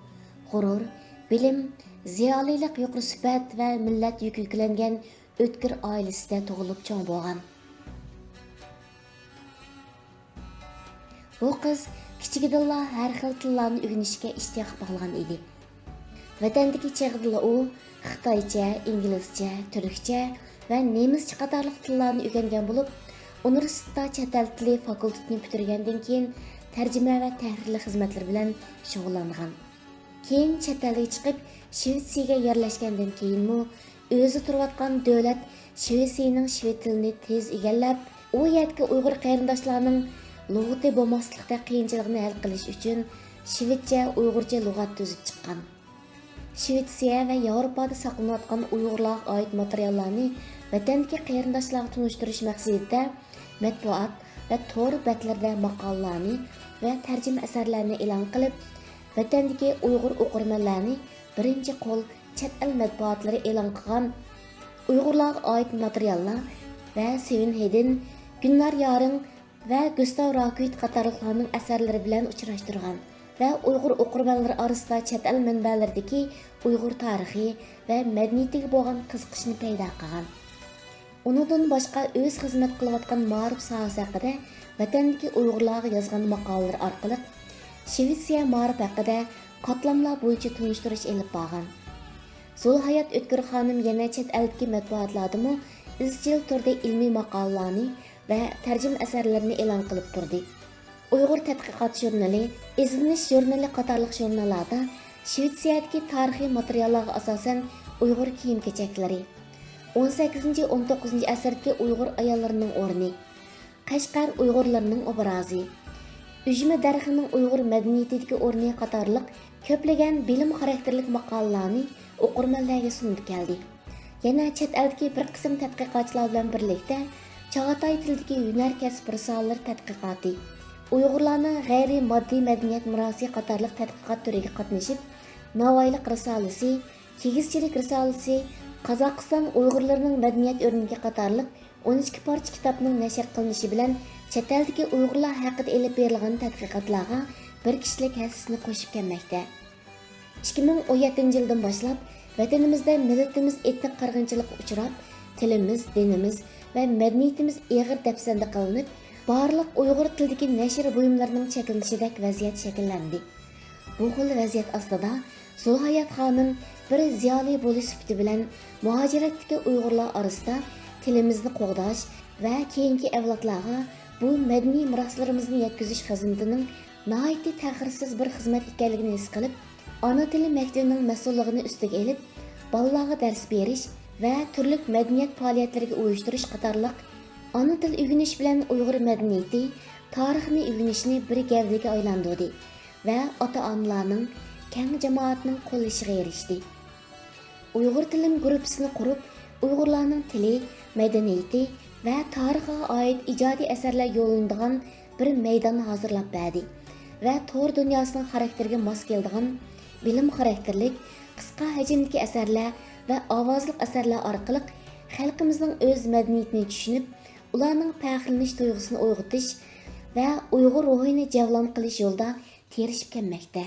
غۇرۇر، بىلىم، زىيالىيلىق، يۇقىرى سۈپەت ۋە مىللەت يۈكى يۈكلەنگەن ئۆتكۈر ئائىلىسىدە تۇغۇلۇپ چوڭ بولغان. بۇ قىز كىچىكىدىنلا ھەر خىل تىللارنى ئۆگىنىشكە ئىشتىياق باغلىغان ئىدى. ۋەتەندىكى چېغىدىلا ئۇ خىتايچە، ئىنگلىزچە، تۈركچە ۋە نېمىسچە قاتارلىق تىللارنى ئۆگەنگەن بولۇپ، ئۇنىۋېرسىتېتتا چەت ئەل تىلى فاكۇلتېتىنى پۈتتۈرگەندىن كېيىن تەرجىمە ۋە تەھرىرلىك خىزمەتلىرى بىلەن شۇغۇللانغان. كېيىن چەت ئەلگە چىقىپ، شىۋېتسىيەگە يەرلەشكەندىن كېيىنمۇ ئۆزى تۇرۇۋاتقان دۆلەت شىۋېتسىيەنىڭ شىۋېت تىلىنى تېز ئىگىلەپ، ئۇ يەردىكى ئۇيغۇر قېرىنداشلارنىڭ لۇغىتى بولماسلىقتا قىيىنچىلىقىنى ھەل قىلىش ئۈچۈن شىۋېتچە، ئۇيغۇرچە لۇغەت تۈزۈپ چىققان. شىۋېتسىيە ۋە ياۋروپادا ساقلىنىۋاتقان ئۇيغۇرلارغا ئائىت ماتېرىياللارنى ۋەتەندىكى قېرىنداشلارغا تونۇشتۇرۇش مەقسىتىدە مەتبۇئات ۋە تور بەتلىرىدە ماقالىلارنى ۋە تەرجىمە ئەسەرلەرنى ئېلان قىلىپ، ۋەتەندىكى ئۇيغۇر ئوقۇرمەنلەرنى بىرىنچى قول چەت ئەل مەتبۇئاتلىرى ئېلان قىلغان ئۇيغۇرلارغا ئائىت ماتېرىياللار ۋە سېۋېن ھېيدېن، گۈلنار يارىڭ ۋە گۇستاۋ راكۋىت قاتارلىقلارنىڭ ئەسەرلىرى بىلەن ئۇچراشتۇرغان ۋە ئۇيغۇر ئوقۇرمەنلىرى ئارىسىدا چەت ئەل مەنبەلىرىدىكى ئۇيغۇر تارىخى ۋە مەدەنىيىتىگە بولغان قىزىقىشنى پەيدا قىلغان. ئۇنىڭدىن باشقا ئۆزى خىزمەت قىلىۋاتقان مائارىپ ساھەسى ھەققىدە ۋەتەندىكى ئۇيغۇرلارغا يازغان ماقالىلىرى ئارقىلىق شىۋېتسىيە مائارىپ ھەققىدە قاتلاملار بويىچە تونۇشتۇرۇش ئېلىپ بارغان. زۇلھايات ئۆتكۈر خانىم يەنە چەت ئەلدىكى مەتبۇئاتلاردىمۇ ئىزچىل تۈردە ئىلمىي ماقالىلارنى ۋە تەرجىمە ئەسەرلىرىنى ئېلان قىلىپ تۇردى. ئۇيغۇر تەتقىقات ژۇرنىلى، ئىزدىنىش ژۇرنىلى قاتارلىق ژۇرناللاردا شىۋېتسىيەدىكى تارىخىي ماتېرىياللارغا ئاساسەن ئۇيغۇر كىيىم-كېچەكلىرى، ئون سەككىزىنچى، ئون توققۇزىنچى ئەسىردىكى ئۇيغۇر ئاياللىرىنىڭ ئورنى، قەشقەر ئۇيغۇرلىرىنىڭ ئوبرازى، ئۈجمە دەرىخىنىڭ ئۇيغۇر مەدەنىيىتىدىكى ئورنى قاتارلىق كۆپلىگەن بىلىم خاراكتېرلىك ماقالىلارنى ئوقۇرمەنلەرگە سۇنۇپ كەلدى. يەنە چەت ئەلدىكى بىر قىسىم تەتقىقاتچىلار بىلەن بىرلىكتە چاغاتاي تىلىدىكى ھۈنەر كەسىپ رىسالىلىرى تەتقىقاتى، ئۇيغۇرلارنىڭ غەيرىي ماددىي مەدەنىيەت مىراسى قاتارلىق تەتقىقات تۈرىگە قاتنىشىپ، ناۋايىلىق رىسالىسى، كىگىزچىلىك رىسالىسى، قازاقىستان ئۇيغۇرلىرىنىڭ مەدەنىيەت ئۆرنىكى قاتارلىق ئون ئىككى پارچە كىتابنىڭ نەشر قىلىنىشى بىلەن چەت ئەلدىكى ئۇيغۇرلار ھەققىدە ئېلىپ بېرىلغان تەتقىقاتلارغا بىر كىشىلىك ھەسسىسىنى قوشۇپ كەلمەكتە. ئىككى مىڭ ئون يەتتىنچى يىلدىن باشلاپ ۋەتىنىمىزدە مىللىتىمىز ئېتنىك قىرغىنچىلىققا ئۇچراپ، تىلىمىز، دىنىمىز ۋە مەدەنىيىتىمىز ئېغىر دەپسەندە قىلىنىپ، بارلىق ئۇيغۇر تىلىدىكى نەشر بۇيۇملىرىنىڭ چەكلىنىشىدەك ۋەزىيەت شەكىللەندى. بۇ خىل ۋەزىيەت ئاستىدا زۇلھايات خانىم بىر زىيالىي بولۇش سۈپىتى بىلەن مۇھاجىرەتتىكى ئۇيغۇرلار ئارىسىدا تىلىمىزنى قوغداش ۋە كېيىنكى ئەۋلادلارغا بۇ مەدەنىي مىراسلىرىمىزنى يەتكۈزۈش خىزمىتىنىڭ ناھايىتى تەخىرسىز بىر خىزمەت ئىكەنلىكىنى ھېس قىلىپ، ئانا تىلى مەكتىۋىنىڭ مەسئۇللۇقىنى ئۈستىگە ئېلىپ، بالىلارغا دەرس بېرىش ۋە تۈرلۈك مەدەنىيەت پائالىيەتلىرىگە ئۇيۇشتۇرۇش قاتارلىق ئانا تىل ئۆگىنىش بىلەن ئۇيغۇر مەدەنىيىتى، تارىخىنى ئۆگىنىشنى بىر گەۋدىگە ئايلاندۇردى ۋە ئاتا-ئانىلارنىڭ، كەڭ جامائەتنىڭ قوللىشىغا ئېرىشتى. ئۇيغۇر تىلىم گۇرۇپپىسىنى قۇرۇپ، ئۇيغۇرلارنىڭ تىلى، مەدەنىيىتى ۋە تارىخىغا ئائىت ئىجادىي ئەسەرلەر يوللىنىدىغان بىر مەيدان ھازىرلاپ بەردى ۋە تور دۇنياسىنىڭ خاراكتېرىگە ماس كېلىدىغان بىلىم خاراكتېرلىك، قىسقا ھەجىمدىكى ئەسەرلەر ۋە ئاۋازلىق ئەسەرلەر ئارقىلىق خەلقىمىزنىڭ ئۆز مەدەنىيىتىنى چۈشىنىپ، ئۇلارنىڭ پەخىرلىنىش تۇيغۇسىنى ئويغىتىش ۋە ئۇيغۇر روھىنى جەۋلان قىلىش يولىدا تىرىشىپ كەلمەكتە.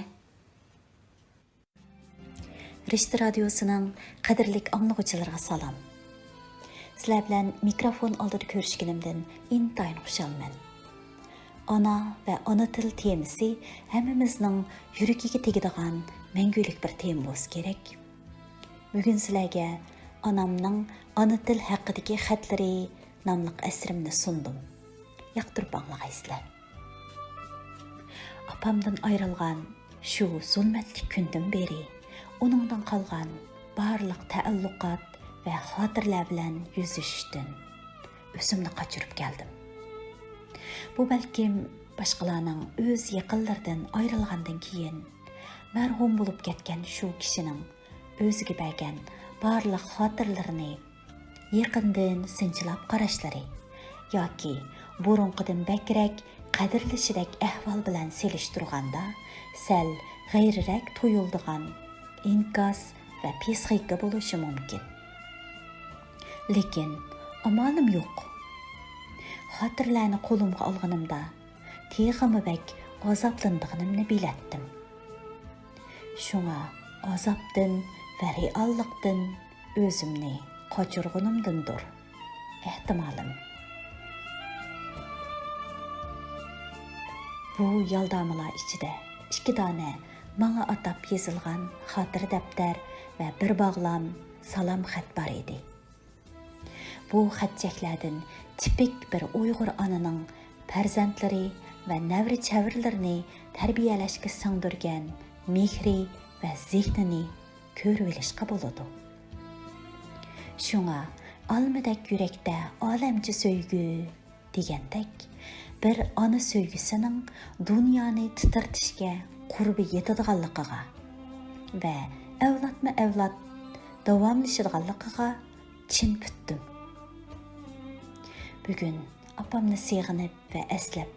رىشتە رادىيوسىنىڭ قەدىرلىك ئاڭلىغۇچىلىرىغا سالام. سىلەر بىلەن مىكروفون ئالدىدا كۆرۈشكىنىمدىن ئىنتايىن خۇشالمەن. ئانا ۋە ئانا تىل تېمىسى ھەممىمىزنىڭ يۈرىكىگە تېگىدىغان مەڭگۈلۈك بىر تېما بولسا كېرەك. بۈگۈن سىلەرگە ئانامنىڭ ئانا تىل ھەققىدىكى خەتلىرى ناملىق ئەسىرىمنى سۇندۇم. ياقتۇرۇپ ئاڭلىغايسىلەر. ئاپامدىن ئايرىلغان شۇ زۇلمەتلىك كۈندىن بېرى ئۇنىڭدىن قالغان بارلىق تەئەللۇقات ۋە خاتىرىلەر بىلەن يۈزلىشىشتىن ئۆزۈمنى قاچۇرۇپ كەلدىم. بۇ بەلكىم باشقىلارنىڭ ئۆز يېقىنلىرىدىن ئايرىلغاندىن كېيىن مەرھۇم بولۇپ كەتكەن شۇ كىشىنىڭ ئۆزىگە بەرگەن بارلىق خاتىرىلىرىنى يېقىندىن سىنچىلاپ قاراشلىرى ياكى بۇرۇنقىدىن بەكرەك قەدىرلىشىدەك ئەھۋال بىلەن سېلىشتۇرغاندا سەل غەيرىيرەك تۇيۇلىدىغان ئىنكاس ۋە پىسخىكا بولۇشى مۇمكىن. لېكىن ئامالىم يوق. خاتىرىلەرنى قولۇمغا ئالغىنىمدا تېخىمۇ بەك ئازابلىنىدىغىنىمنى بىلەتتىم. شۇڭا ئازابتىن ۋە رېئاللىقتىن ئۆزۈمنى قاچۇرغىنىمدىندۇر، ئېھتىمالىم. بۇ يالدامىلار ئىچىدە ئىككى دانە ماڭا ئاتاپ يېزىلغان خاتىرە دەپتەر ۋە بىر باغلام سالام خەت بار ئىدى. بۇ خەتچەكلەردىن تىپىك بىر ئۇيغۇر ئانىنىڭ پەرزەنتلىرى ۋە نەۋرە-چەۋرىلىرىنى تەربىيەلەشكە سىڭدۈرگەن مېھرى ۋە زېھنىنى كۆرۈۋېلىشقا بولىدۇ. شۇڭا «ئالمىدەك يۈرەكتە ئالەمچە سۆيگۈ» دېگەندەك، بىر ئانا سۆيگۈسىنىڭ دۇنيانى تىترىتىشكە قۇربى يېتىدىغانلىقىغا ۋە ئەۋلادمۇ ئەۋلاد داۋاملىشىدىغانلىقىغا چىن پۈتتۈم. بۈگۈن ئاپامنى سېغىنىپ ۋە ئەسلەپ،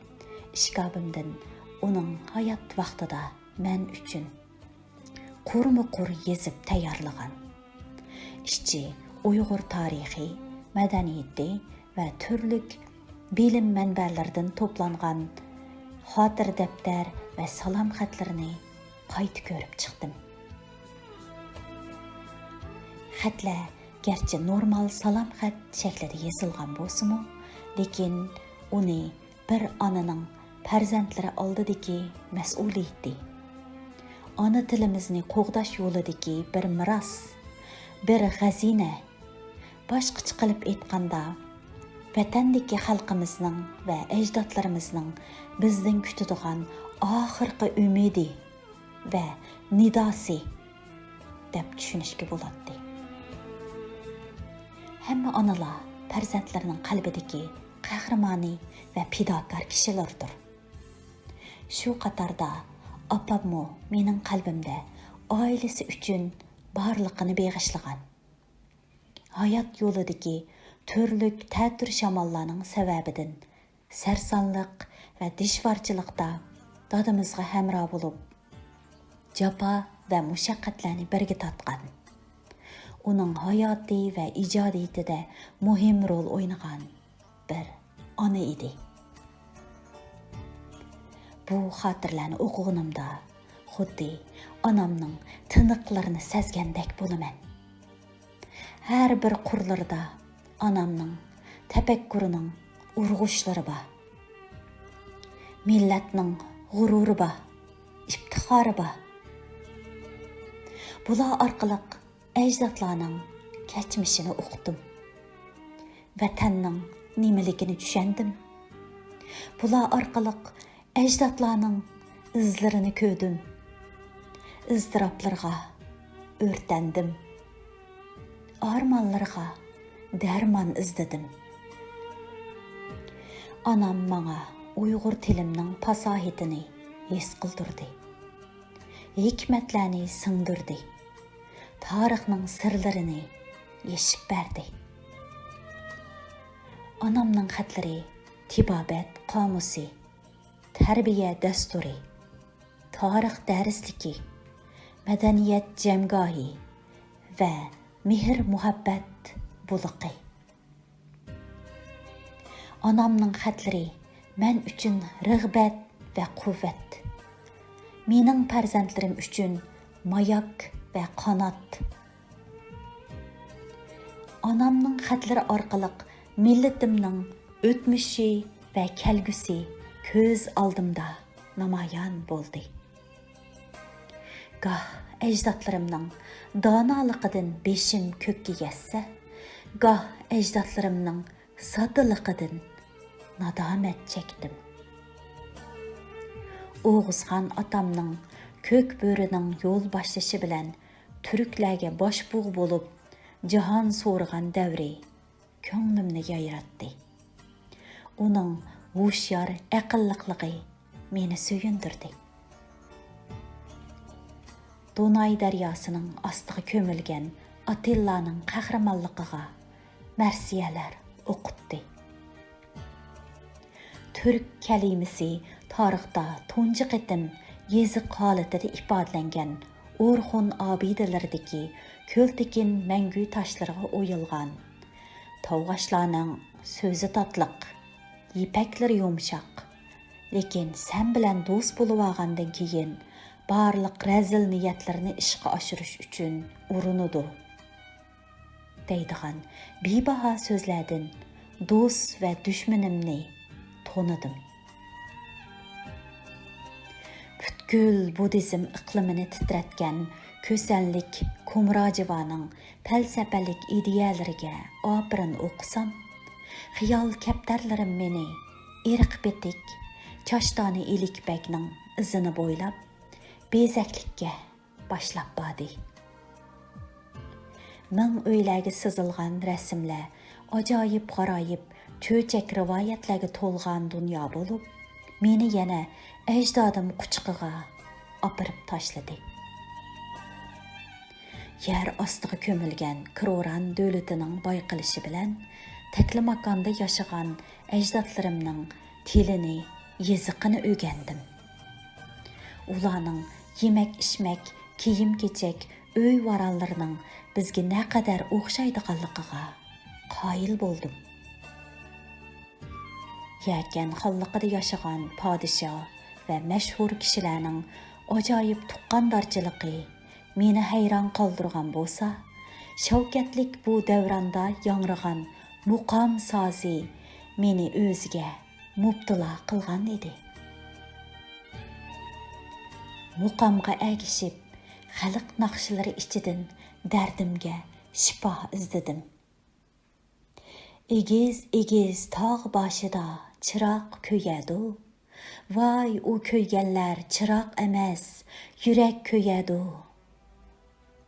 ئىشكاپىمدىن ئۇنىڭ ھايات ۋاقتىدا مەن ئۈچۈن قۇرمۇ قۇر يېزىپ تەييارلىغان، ئىچى ئۇيغۇر تارىخى، مەدەنىيىتى ۋە تۈرلۈك بىلىم مەنبەلىرىدىن توپلانغان خاتىرە دەپتەر ۋە سالام خەتلىرىنى قايتا كۆرۈپ چىقتىم. خەتلەر گەرچە نورمال سالام خەت شەكلىدە يېزىلغان بولسىمۇ، لېكىن ئۇنى بىر ئانىنىڭ پەرزەنتلىرى ئالدىدىكى مەسئۇلىيىتى، ئانا تىلىمىزنى قوغداش يولىدىكى بىر مىراس، بىر خەزىنە، باشقىچە قىلىپ ئېيتقاندا، ۋەتەندىكى خەلقىمىزنىڭ ۋە ئەجدادلىرىمىزنىڭ بىزدىن كۈتىدىغان ئاخىرقى ئۈمىدى ۋە نىداسى دەپ چۈشىنىشكە بولاتتى. ھەممە ئانىلار پەرزەنتلىرىنىڭ قەلبىدىكى قەھرىمانى ۋە پىداكار كىشىلەردۇر. شۇ قاتاردا ئاپاممۇ مېنىڭ قەلبىمدە ئائىلىسى ئۈچۈن بارلىقىنى بېغىشلىغان. ھايات يولىدىكى تۈرلۈك تەتۈر شاماللارنىڭ سەۋەبىدىن سەرسانلىق ۋە دىشۋارچىلىقتا دادىمىزغا ھەمراھ بولۇپ، جاپا ۋە مۇشەققەتلەرنى بىرگە تارتقان، ئۇنىڭ ھاياتى ۋە ئىجادىيىتىدە مۇھىم رول ئوينىغان بىر ئانا ئىدى. بۇ خاتىرىلەرنى ئوقۇغىنىمدا، خۇددى ئانامنىڭ تىنىقلىرىنى سەزگەندەك بولىمەن. ھەر بىر قۇرلىرىدا ئانامنىڭ تەپەككۇرىنىڭ ئۇرغۇشلىرى بار. مىللەتنىڭ غۇرۇرى بار، ئىپتىخارى بار. بۇلار ئارقىلىق ئەجدادلارنىڭ كەچمىشىنى ئۇقتۇم. ۋەتەننىڭ نېمىلىكىنى چۈشەندىم. بۇلار ئارقىلىق ئەجدادلارنىڭ ئىزلىرىنى كۆردۈم. ئىزتىراپلىرىغا ئۆرتەندىم. ئارمانلىرىغا دەرمان ئىزدىدىم. ئانام ماڭا ئۇيغۇر تىلىمنىڭ پاساھىتىنى ھېس قىلدۇردى. ھېكمەتلەرنى سىڭدۈردى. تارىخنىڭ سىرلىرىنى يېشىپ بەردى. ئانامنىڭ خەتلىرى تېبابەت قامۇسى، تەربىيە دەستۇرى، تارىخ دەرسلىكى، مەدەنىيەت جەمگاھى ۋە مېھىر-مۇھەببەت بۇلىقى. ئانامنىڭ خەتلىرى مەن ئۈچۈن رىغبەت ۋە قۇۋۋەت. مېنىڭ پەرزەنتلىرىم ئۈچۈن ماياك ۋە قانات. ئانامنىڭ خەتلىرى ئارقىلىق مىللىتىمنىڭ ئۆتمۈشى ۋە كەلگۈسى كۆز ئالدىمدا نامايان بولدى. گاھ ئەجدادلىرىمنىڭ دانالىقىدىن بېشىم كۆككە يەتسە، گاھ ئەجدادلىرىمنىڭ ساددىلىقىدىن نادامەت چەكتىم. ئوغۇزخان ئاتامنىڭ كۆك بۆرىنىڭ يول باشلىشى بىلەن تۈركلەرگە باشبۇغ بولۇپ جاھان سورىغان دەۋرى كۆڭلۈمنى يايراتتى. ئۇنىڭ ھوشيار ئەقىللىقلىقى مېنى سۆيۈندۈردى. دۇناي دەرياسىنىڭ ئاستىغا كۆمۈلگەن ئاتىللانىڭ قەھرىمانلىقىغا مەرسىيەلەر ئوقۇتتى. تۈرك كەلىمىسى تارىختا تۇنجى قېتىم يېزىق ھالىتىدە ئىپادىلەنگەن ئورخۇن ئابىدىلىرىدىكى كۆلتېكىن مەڭگۈ تاشلىرىغا ئويۇلغان. تاۋغاشلارنىڭ سۆزى تاتلىق، يىپەكلىرى يۇمشاق، لېكىن سەن بىلەن دوست بولۇۋالغاندىن كېيىن بارلىق رەزىل نىيەتلىرىنى ئىشقا ئاشۇرۇش ئۈچۈن ئۇرۇنىدۇ. دەيدىغان بىباھا سۆزلەردىن دوست ۋە دۈشمىنىمنى تونۇدۇم. پۈتكۈل بۇددىزم ئىقلىمىنى تىترەتكەن كۈسەنلىك كۇمراجىۋانىڭ پەلسەپىلىك ئىدىيەلىرىگە ئاپىرىن ئوقۇسام، خىيال كەپتەرلىرىم مېنى ئېرىق پېتىك، چاشتانى ئىلىك بەگنىڭ ئىزىنى بويلاپ، بېزەكلىككە باشلاپ باردى. مىڭ ئۆيلەرگە سىزىلغان رەسىملەر، ئاجايىپ-غارايىپ، چۆچەك رىۋايەتلەرگە تولغان دۇنيا بولۇپ، مېنى يەنە ئەجدادىم قۇچىقىغا ئاپىرىپ تاشلىدى. يەر ئاستىغا كۆمۈلگەن كروران دۆلىتىنىڭ بايقىلىشى بىلەن، تەكلىماكاندا ياشىغان ئەجدادلىرىمنىڭ تىلىنى، يېزىقىنى ئۆگەندىم. ئۇلارنىڭ يېمەك-ئىچمەك، كىيىم-كېچەك، ئۆي-ۋارانلىرىنىڭ بىزگە نەقەدەر ئوخشايدىغانلىقىغا قايىل بولدۇم. يەكەن خانلىقىدا ياشىغان پادىشاھ ۋە مەشھۇر كىشىلەرنىڭ ئاجايىپ تۇغقاندارچىلىقى مېنى ھەيران قالدۇرغان بولسا، شەۋكەتلىك بۇ دەۋراندا ياڭرىغان مۇقام سازى مېنى ئۆزىگە مۇپتىلا قىلغان ئىدى. مۇقامغا ئەگىشىپ، خەلق ناخشىلىرى ئىچىدىن دەردىمگە شىپا ئىزدىدىم. ئېگىز-ئېگىز تاغ باشىدا چىراغ كۆيەدۇ. ۋاي، ئۇ كۆيگەنلەر چىراغ ئەمەس، يۈرەك كۆيەدۇ.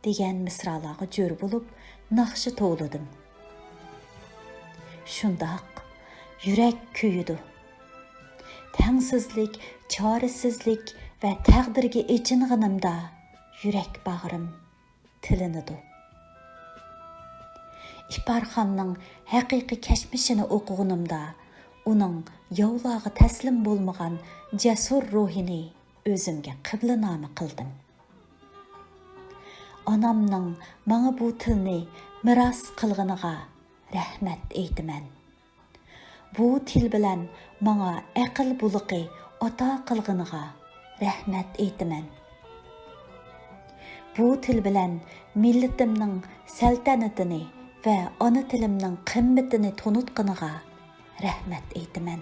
دېگەن مىسرالارغا جۆر بولۇپ ناخشا توۋلىدىم. شۇنداق، يۈرەك كۆيىدۇ. تەڭسىزلىك، چارىسىزلىك ۋە تەقدىرگە ئېچىنغىنىمدا يۈرەك باغرىم تىلىنىدۇ. ئىپارخاننىڭ ھەقىقىي كەچمىشىنى ئوقۇغىنىمدا، ئۇنىڭ ياۋلارغا تەسلىم بولمىغان جەسۇر روھىنى ئۆزۈمگە قىبلىنامە قىلدىم. ئانامنىڭ ماڭا بۇ تىلنى مىراس قىلغىنىغا رەھمەت ئېيتىمەن. بۇ تىل بىلەن ماڭا ئەقىل بۇلىقى ئاتا قىلغىنىغا رەھمەت ئېيتىمەن. بۇ تىل بىلەن مىللىتىمنىڭ سەلتەنىتىنى ۋە ئانا تىلىمنىڭ قىممىتىنى تونۇتقىنىغا رەھمەت ئېيتىمەن.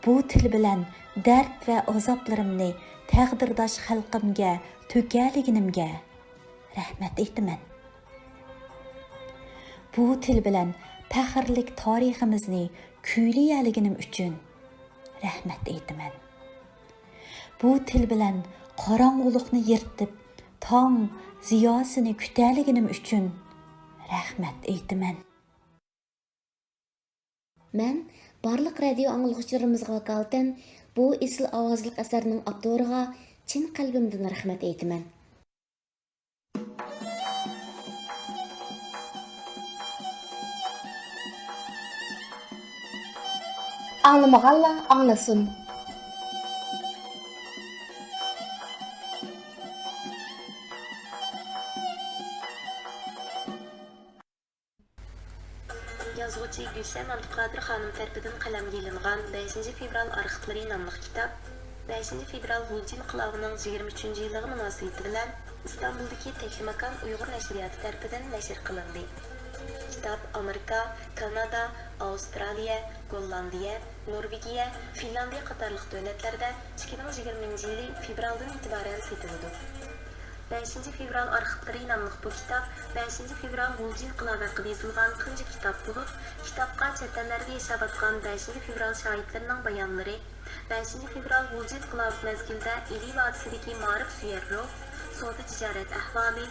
بۇ تىل بىلەن دەرد ۋە ئازابلىرىمنى تەقدىرداش خەلقىمگە تۆكەلىگىنىمگە رەھمەت ئېيتىمەن. بۇ تىل بىلەن پەخىرلىك تارىخىمىزنى كۈيلىيەلىگىنىم ئۈچۈن رەھمەت ئېيتىمەن. بۇ تىل بىلەن قاراڭغۇلۇقنى يىرتىپ، تاڭ زىياسىنى كۈتەلىگىنىم ئۈچۈن رەھمەت ئېيتىمەن. مەن بارلىق رادىيو ئاڭلىغۇچىلىرىمىزغا ۋاكالىتەن بۇ ئېسىل ئاۋازلىق ئەسەرنىڭ ئاپتورىغا چىن قەلبىمدىن رەھمەت ئېيتىمەن. ئاڭلىمىغانلار ئاڭلىسۇن. يازغۇچى گۈلشەن ئابدۇقادىر خانىم تەرىپىدىن قەلەمگە ئېلىنغان بەشىنچى فېۋرال ئارخىپلىرى ناملىق كىتاب بەشىنچى فېۋرال غۇلجا ئىنقىلابىنىڭ يىگىرمە ئۈچىنچى يىللىقى مۇناسىۋىتى بىلەن ئىستانبۇلدىكى تەكلىماكان ئۇيغۇر نەشرىياتى تەرىپىدىن نەشر قىلىندى. كىتاب ئامېرىكا، كانادا، ئاۋسترالىيە، گوللاندىيە، نورۋېگىيە، فىنلاندىيە قاتارلىق دۆلەتلەردە ئىككى مىڭ يىگىرمىنچى يىلى فېۋرالدىن ئېتىبارەن سېتىلىدۇ. بەشىنچى فېۋرال ئارخىپلىرى ناملىق بۇ كىتاب بەشىنچى فېۋرال غۇلجا ئىنقىلابى ھەققىدە يېزىلغان تۇنجى كىتاب بولۇپ، كىتابقا چەت ئەللەردە ياشاۋاتقان بەشىنچى فېۋرال شاھىتلىرىنىڭ بايانلىرى، بەشىنچى فېۋرال غۇلجا ئىنقىلابى مەزگىلىدە ئىلى ۋادىسىدىكى مائارىپسۆيەر روھ، سودا تىجارەت ئەھۋالى،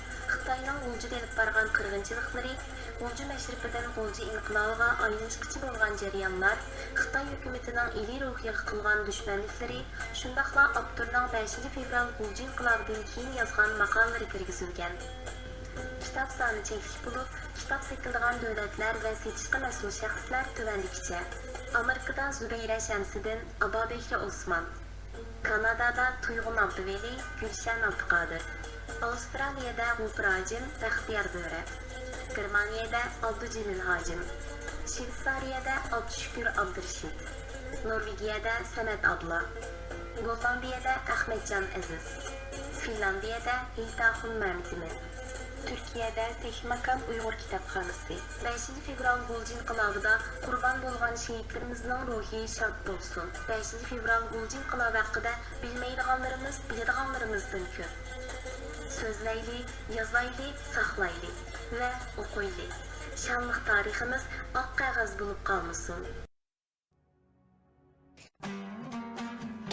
خىتاينىڭ غۇلجىدا ئېلىپ بارغان قىرغىنچىلىقلىرى، غۇلجا مەشرىپىدىن غۇلجا ئىنقىلابىغا ئايلىنىشقىچە بولغان جەريانلار، خىتاي ھۆكۈمىتىنىڭ ئىلى روھىغا قىلغان دۈشمەنلىكلىرى، شۇنداقلا ئاپتورنىڭ بەشىنچى فېۋرال غۇلجا ئىنقىلابىدىن كېيىن يازغان ماقالىلىرى كىرگۈزۈلگەن. كىتاب سانى چەكلىك بولۇپ، كىتاب سېتىلىدىغان دۆلەتلەر ۋە سېتىشقا مەسئۇل شەخسلەر تۆۋەندىكىچە: ئامېرىكىدا زۇبەيرە شەمسىدىن، ئابابەكرى ئوسمان. كانادادا تۇيغۇن ئابدۇۋەلى، گۈلشەن ئابدۇقادىر. ئاۋسترالىيەدە غوپۇر ھاجىم، بەختىيار بۆرە. گېرمانىيەدە ئابدۇجېلىل ھاجىم. شۋېتسارىيەدە ئابدۇشۈكۈر ئابدۇرېشىت. نورۋېگىيەدە سەمەت ئابلا. گوللاندىيەدە ئەخمەتجان ئەزىز. فىنلاندىيەدە ھېيتاخۇن مەمتىمىن. تۈركىيەدە تېخماكان ئۇيغۇر كىتابخانىسى. بەشىنچى فېۋرال غۇلجا ئىنقىلابىدا قۇربان بولغان شېھىتلىرىمىزنىڭ روھى شاد بولسۇن. بەشىنچى فېۋرال غۇلجا ئىنقىلابى ھەققىدە بىلمەيدىغانلىرىمىز بىلىدىغانلىرىمىزدىن كۆپ. سۆزلەيلى، يازايلى، ساقلايلى ۋە ئوقۇيلى. شانلىق تارىخىمىز ئاق قەغەز بولۇپ قالمىسۇن.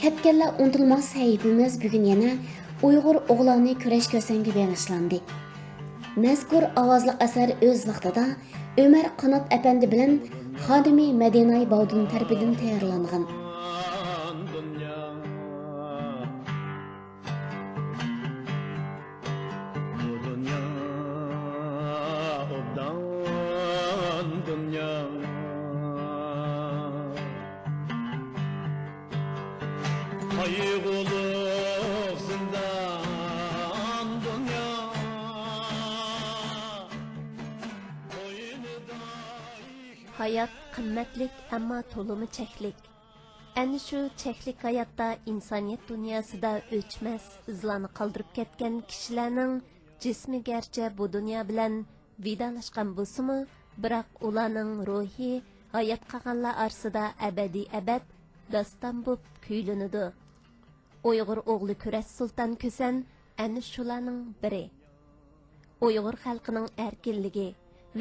كەتكەنلەر ئۇنتۇلماس سەھىپىمىز بۈگۈن يەنە ئۇيغۇر ئوغلانى كۈرەش كۆسەنگە بېغىشلاندى. مەزكۇر ئاۋازلىق ئەسەر ئۆز ۋاقتىدا ئۆمەر قانات ئەپەندى بىلەن خادىمى مەدىناي باۋدۇن تەرىپىدىن تەييارلانغان. بۇ دۇنيا ئوبدان دۇنيا. قايغۇلۇق زىندان دۇنيا. قوينىدا ھايات قىممەتلىك، ئەمما تولىمۇ چەكلىك. ئەنە شۇ چەكلىك ھاياتتا ئىنسانىيەت دۇنياسىدا ئۆچمەس ئىزلارنى قالدۇرۇپ كەتكەن كىشىلەرنىڭ جىسمى گەرچە بۇ دۇنيا بىلەن ۋىدالاشقان بولسىمۇ، بىراق ئۇلارنىڭ روھى ھايات قالغانلار ئارىسىدا ئەبەدىي ئەبەد داستان بولۇپ كۈيلىنىدۇ. ئۇيغۇر ئوغلى كۈرەش سۇلتان كۈسەن ئەنە شۇلارنىڭ بىرى. ئۇيغۇر خەلقىنىڭ ئەركىنلىكى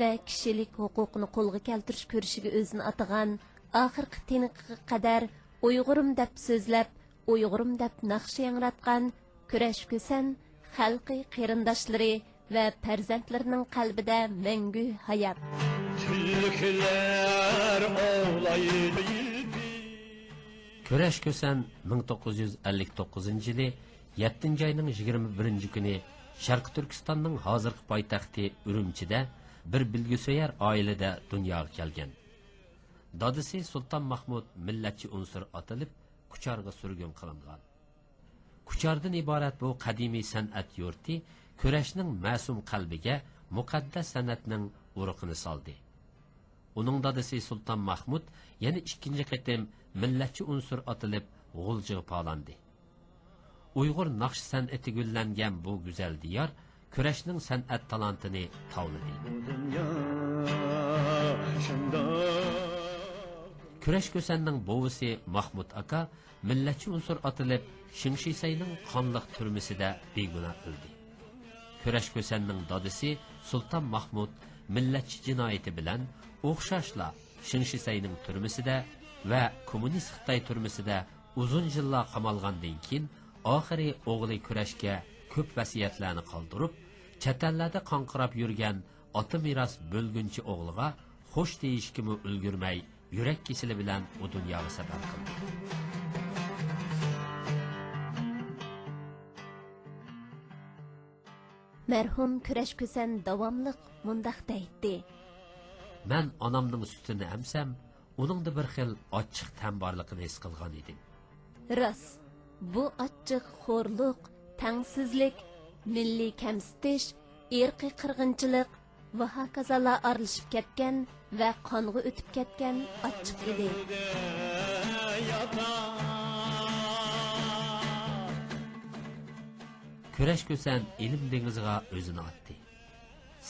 ۋە كىشىلىك ھوقۇقىنى قولغا كەلتۈرۈش كۈرىشىگە ئۆزىنى ئاتىغان، ئاخىرقى تىنىقىغا قەدەر ئۇيغۇرۇم دەپ سۆزلەپ، ئۇيغۇرۇم دەپ ناخشا ياڭراتقان كۈرەش كۈسەن خەلقى، قېرىنداشلىرى ۋە پەرزەنتلىرىنىڭ قەلبىدە مەڭگۈ ھايات. تۈلكىلەر ئوۋلايدۇ يىلپىز. كۈرەش كۈسەن مىڭ توققۇز يۈز ئەللىك توققۇزىنچى يىلى يەتتىنچى ئاينىڭ يىگىرمە بىرىنچى كۈنى شەرقىي تۈركىستاننىڭ ھازىرقى پايتەختى ئۈرۈمچىدە بىر بىلگۈسۆيەر ئائىلىدە دۇنياغا كەلگەن. دادىسى سۇلتان ماھمۇد مىللەتچى ئۇنسۇر ئاتىلىپ، كۇچارغا سۈرگۈن قىلىنغان. كۇچاردىن ئىبارەت بۇ قەدىمىي سەنئەت يۇرتى كۈرەشنىڭ مەسۇم قەلبىگە مۇقەددەس سەنئەتنىڭ ئۇرۇقىنى سالدى. ئۇنىڭ دادىسى سۇلتان ماھمۇد يەنە ئىككىنچى قېتىم مىللەتچى ئۇنسۇر ئاتىلىپ غۇلجىغا پالاندى. ئۇيغۇر ناخشا سەنئىتى گۈللەنگەن بۇ گۈزەل دىيار كۈرەشنىڭ سەنئەت تالانتىنى تاۋلىدى. بۇ دۇنيا شۇنداق. كۈرەش كۈسەننىڭ بوۋىسى ماھمۇت ئاكا مىللەتچى ئۇنسۇر ئاتىلىپ شىڭشىسەينىڭ قانلىق تۈرمىسىدە بىگۇناھ ئۆلدى. كۈرەش كۈسەننىڭ دادىسى سۇلتان ماھمۇت مىللەتچى جىنايىتى بىلەن ئوخشاشلا شىڭشىسەينىڭ تۈرمىسىدە ۋە كوممۇنىست خىتاي تۈرمىسىدە ئۇزۇن يىللار قامالغاندىن كېيىن، ئاخىرى ئوغلى كۈرەشكە كۆپ ۋەسىيەتلەرنى قالدۇرۇپ، چەت ئەللەردە قاڭقىراپ يۈرگەن ئاتا مىراس بۆلگۈنچى ئوغلىغا خوش دېيىشكىمۇ ئۈلگۈرمەي، يۈرەك كېسىلى بىلەن ئۇ دۇنياغا سەپەر قىلدى. مەرھۇم كۈرەش كۈسەن داۋاملىق مۇنداق دەيتتى. مەن ئانامنىڭ سۈتىنى ئەمسەم، ئۇنىڭدا بىر خىل ئاچچىق تەم بارلىقىنى ھېس قىلغان ئىدىم. راست، بۇ ئاچچىق خورلۇق، تەڭسىزلىك، مىللىي كەمسىتىش، ئىرقىي قىرغىنچىلىق ۋە ھاكازالار ئارىلىشىپ كەتكەن ۋە قانغا ئۆتۈپ كەتكەن ئاچچىق ئىدى. كۈرەش كۈسەن ئىلىم دېڭىزىغا ئۆزىنى ئاتتى.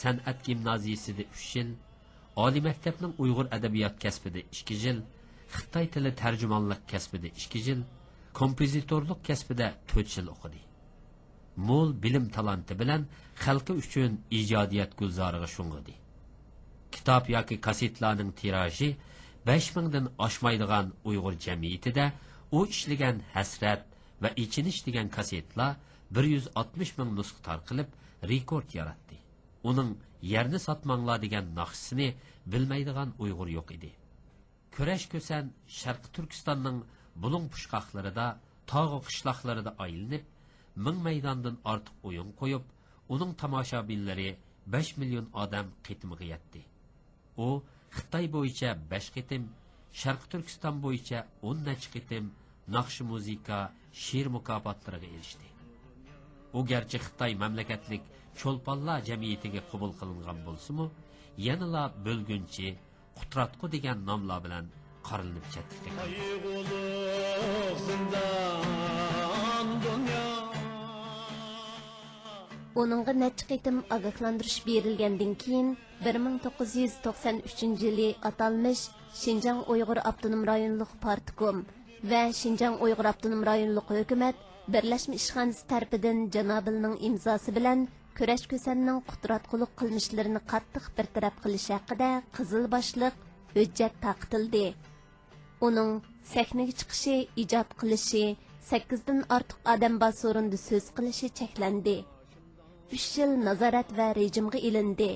سەنئەت گىمنازىيىسىدە ئۈچ يىل، ئالىي مەكتەپنىڭ ئۇيغۇر ئەدەبىيات كەسپىدە ئىككى يىل، خىتاي تىلى تەرجىمانلىق كەسپىدە ئىككى يىل، كومپوزىتورلۇق كەسپىدە تۆت يىل ئوقۇدى. مول بىلىم تالانتى بىلەن خەلقى ئۈچۈن ئىجادىيەت گۈلزارىغا شۇڭغۇدى. كىتاب ياكى كاسسېتلارنىڭ تىراژى بەش مىڭدىن ئاشمايدىغان ئۇيغۇر جەمئىيىتىدە ئۇ ئىشلىگەن ھەسرەت ۋە ئېچىنىش دېگەن كاسسېتلار بىر يۈز ئاتمىش مىڭ نۇسخا تارقىلىپ، رېكورت ياراتتى. ئۇنىڭ يەرنى ساتماڭلار دېگەن ناخشىسىنى بىلمەيدىغان ئۇيغۇر يوق ئىدى. كۈرەش كۈسەن شەرقىي تۈركىستاننىڭ بۇلۇڭ پۇچقاقلىرىدا، تاغۇ قىشلاقلىرىدا ئايلىنىپ، مىڭ مەيداندىن ئارتۇق ئويۇن قويۇپ، ئۇنىڭ تاماشابىنلىرى بەش مىليون ئادەم قېتىمىغا يەتتى. ئۇ خىتاي بويىچە بەش قېتىم، شەرقىي تۈركىستان بويىچە ئون نەچچە قېتىم ناخشا، مۇزىكا، شېئىر مۇكاپاتلىرىغا ئېرىشتى. ئۇ گەرچە خىتاي مەملىكەتلىك چولپانلار جەمئىيىتىگە قوبۇل قىلىنغان بولسىمۇ، يەنىلا بۆلگۈنچى، قۇتراتقۇ دېگەن ناملار بىلەن قارىلىنىپ چەتلىكتە قالدى. قايغۇلۇق زىندان دۇنيا. ئۇنىڭغا نەچچە قېتىم ئاگاھلاندۇرۇش بېرىلگەندىن كېيىن، بىر مىڭ توققۇز يۈز توقسان ئۈچىنچى يىلى ئاتالمىش شىنجاڭ ئۇيغۇر ئاپتونوم رايونلۇق پارتكوم ۋە شىنجاڭ ئۇيغۇر ئاپتونوم رايونلۇق ھۆكۈمەت بىرلەشمە ئىشخانىسى تەرىپىدىن جانابىلنىڭ ئىمزاسى بىلەن كۈرەش كۈسەننىڭ قۇتراتقۇلۇق قىلمىشلىرىنى قاتتىق بىر تەرەپ قىلىش ھەققىدە قىزىل باشلىق ھۆججەت تارقىتىلدى. ئۇنىڭ سەھنىگە چىقىشى، ئىجاد قىلىشى، سەككىزدىن ئارتۇق ئادەم بار سورۇندا سۆز قىلىشى چەكلەندى. ئۈچ يىل نازارەت ۋە رېجىمغا ئېلىندى.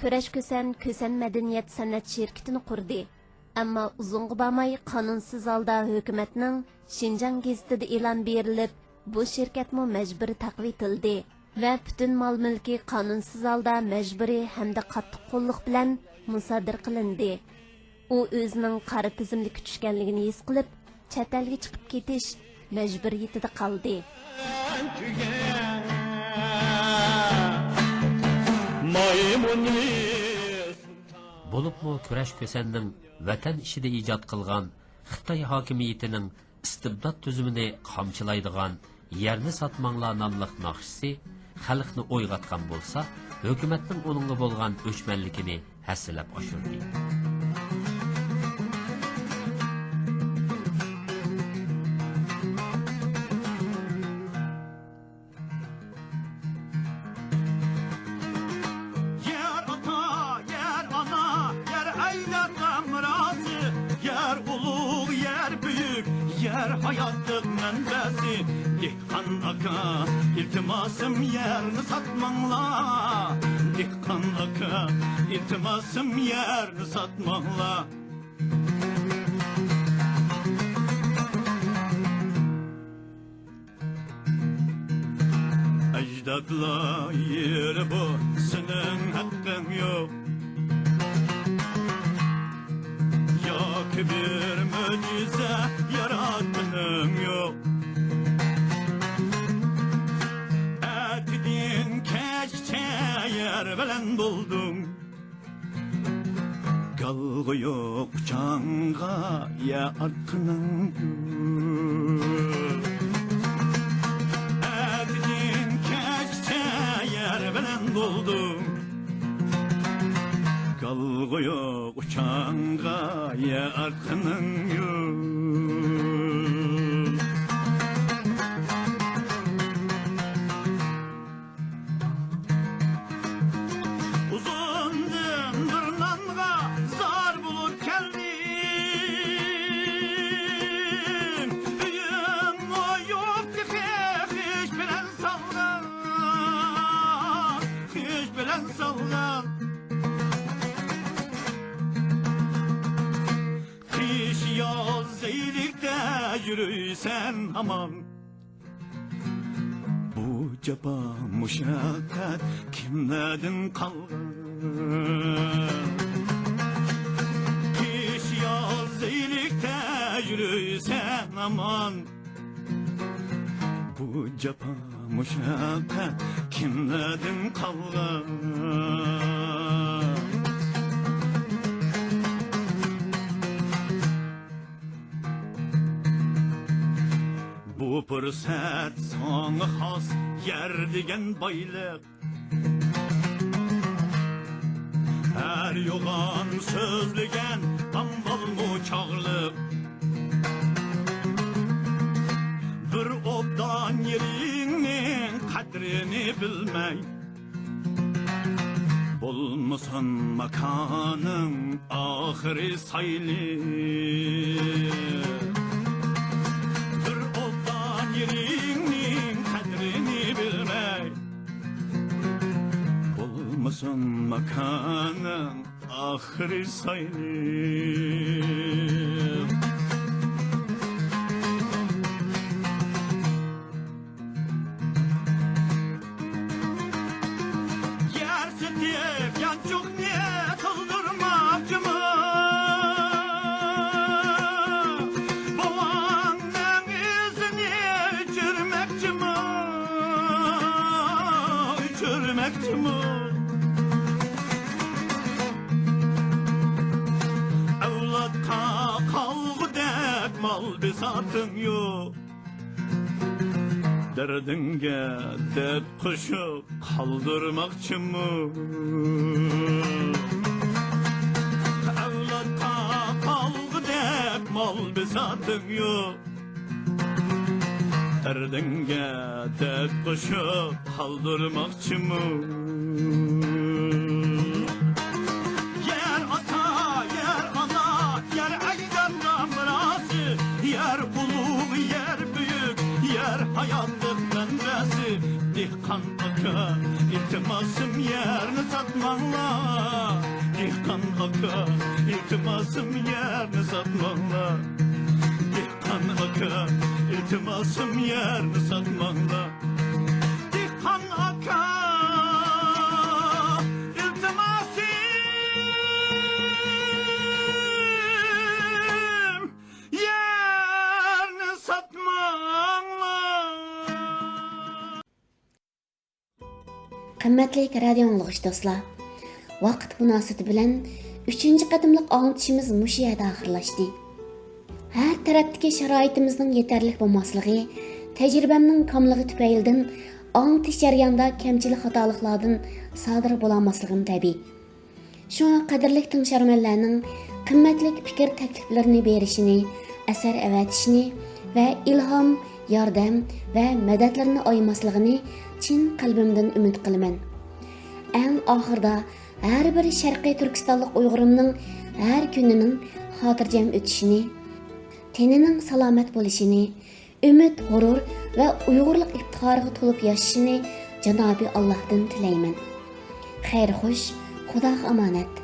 كۈرەش كۈسەن، كۈسەن مەدەنىيەت سەنئەت شىركىتىنى قۇردى. ئەمما ئۇزۇنغا بارماي قانۇنسىز ھالدا ھۆكۈمەتنىڭ شىنجاڭ گېزىتىدە ئېلان بېرىلىپ، بۇ شىركەتمۇ مەجبۇرىي تاقىۋېتىلدى ۋە پۈتۈن مال-مۈلكى قانۇنسىز ھالدا مەجبۇرىي ھەمدە قاتتىق قوللۇق بىلەن مۇسادىرە قىلىندى. ئۇ ئۆزىنىڭ قارا تىزىملىككە چۈشكەنلىكىنى ھېس قىلىپ، چەت ئەلگە چىقىپ كېتىش مەجبۇرىيىتىدە قالدى. بولۇپمۇ كۈرەش كۈسەننىڭ ۋەتەن ئىچىدە ئىجاد قىلغان خىتاي ھاكىمىيىتىنىڭ ئىستىبدات تۈزۈمىنى قامچىلايدىغان يەرنى ساتماڭلار ناملىق ناخشىسى خەلقنى ئويغاتقان بولسا، ھۆكۈمەتنىڭ ئۇنىڭغا بولغان ئۆچمەنلىكىنى ھەسسىلەپ ئاشۇردى. يەر ئاتا، يەر ئانا، يەر ئەجداد نامراسى، يەر ئۇلۇغ، يەر بۈيۈك، يەر ھاياتلىق مەنبەسى. دېھقان ئاكا، ئىلتىماسىم يەرنى ساتماڭلار. دېھقان ئاكا، ئىلتىماسىم يەرنى ساتماڭلار. ئەجدادلار يېرى بۇ، سېنىڭ ھەققىڭ يوق. ياكى بىر مۆجىزە ياراتقىنىڭ يوق. ئەتىدىن كەچكىچە يەر بىلەن بولدۇڭ. گالغا يوق ئۇچاڭغا يە ئارقىنىڭ يوق. ئەتىدىن كەچكىچە يەر بىلەن بولدۇم. گالغا يوق ئۇچاڭغا يە ئارقىنىڭ يوق. ئۇزۇندىن بىر نانغا زار بولۇپ كەلدىم. ئۆيۈڭمۇ يوق تېخى، خىش بىلەن سالغان، خىش بىلەن سالغان. قىش ياز زەيلىكتە يۈرۈيسەن ھامان. بۇ جاپا مۇشەققەت كىملەردىن قالغان؟ قىش ياز زەيلىكتە يۈرۈيسەن ھامان. بۇ جاپا مۇشەققەت كىملەردىن قالغان؟ بۇ پۇرسەت ساڭا خاس، يەر دېگەن بايلىق. ھەر يوغان سۆزلىگەن ئامبالمۇ چاغلىق. بىر ئوبدان يېرىڭنىڭ قەدرىنى بىلمەي، بولمىسۇن ماكانىڭ ئاخىرى سايلىق. بىر ئوبدان يېرىڭنىڭ قەدرىنى بىلمەي، سۇن ماكاننىڭ ئاخىرى سايلىق. يەر سېتىپ يانچۇقنى تولدۇرماقچىمۇ؟ بوۋاڭنىڭ ئىزىنى ئۆچۈرمەكچىمۇ؟ ئۆچۈرمەكچىمۇ؟ ئەۋلادقا قالغۇدەك مال بىساتىڭ يوق. دەردىڭگە دەرد قوشۇپ قالدۇرماقچىمۇ؟ ئەۋلادقا قالغۇدەك مال بىساتىڭ يوق. دەردىڭگە دەرد قوشۇپ قالدۇرماقچىمۇ؟ يەر ئاتا، يەر ئانا، يەر ئەجدادلار مىراسى، يەر ئۇلۇغ، يەر بۈيۈك، يەر ھاياتلىق مەنبەسى. دېھقان ئاكا، ئىلتىماسىم يەرنى ساتماڭلار. دېھقان ئاكا، ئىلتىماسىم يەرنى ساتماڭلار. دېھقان ئاكا، ئىلتىماسىم يەرنى ساتماڭلار. دېھقان ئاكا، ئىلتىماسىم يەرنى ساتماڭلار. قىممەتلىك رادىيو ئاڭلىغۇچى دوستلار، ۋاقىت مۇناسىۋىتى بىلەن ئۈچىنچى قېتىملىق ئاڭلىتىشىمىز مۇشۇ يەردە ئاخىرلاشتى. ھەر تەرەپتىكى شارائىتىمىزنىڭ يېتەرلىك بولماسلىقى، تەجرىبەمنىڭ كاملىقى تۈپەيلىدىن ئاڭلىتىش جەريانىدا كەمچىلىك خاتالىقلاردىن سادىر بولالماسلىقىم تەبىئىي. شۇڭا قەدىرلىك تىڭشارمەنلەرنىڭ قىممەتلىك پىكىر تەكلىپلىرىنى بېرىشىنى، ئەسەر ئەۋەتىشىنى ۋە ئىلھام، ياردەم ۋە مەدەتلىرىنى ئايىماسلىقىنى چىن قەلبىمدىن ئۈمىد قىلىمەن. ئەڭ ئاخىرىدا ھەر بىر شەرقىي تۈركىستانلىق ئۇيغۇرۇمنىڭ ھەر كۈنىنىڭ خاتىرجەم ئۆتۈشىنى، تېنىنىڭ سالامەت بولۇشىنى، ئۈمىد، غۇرۇر ۋە ئۇيغۇرلۇق ئىپتىخارىغا تولۇپ ياشىشىنى جانابىي ئاللاھتىن تىلەيمەن. خەير خوش، خۇداغا ئامانەت.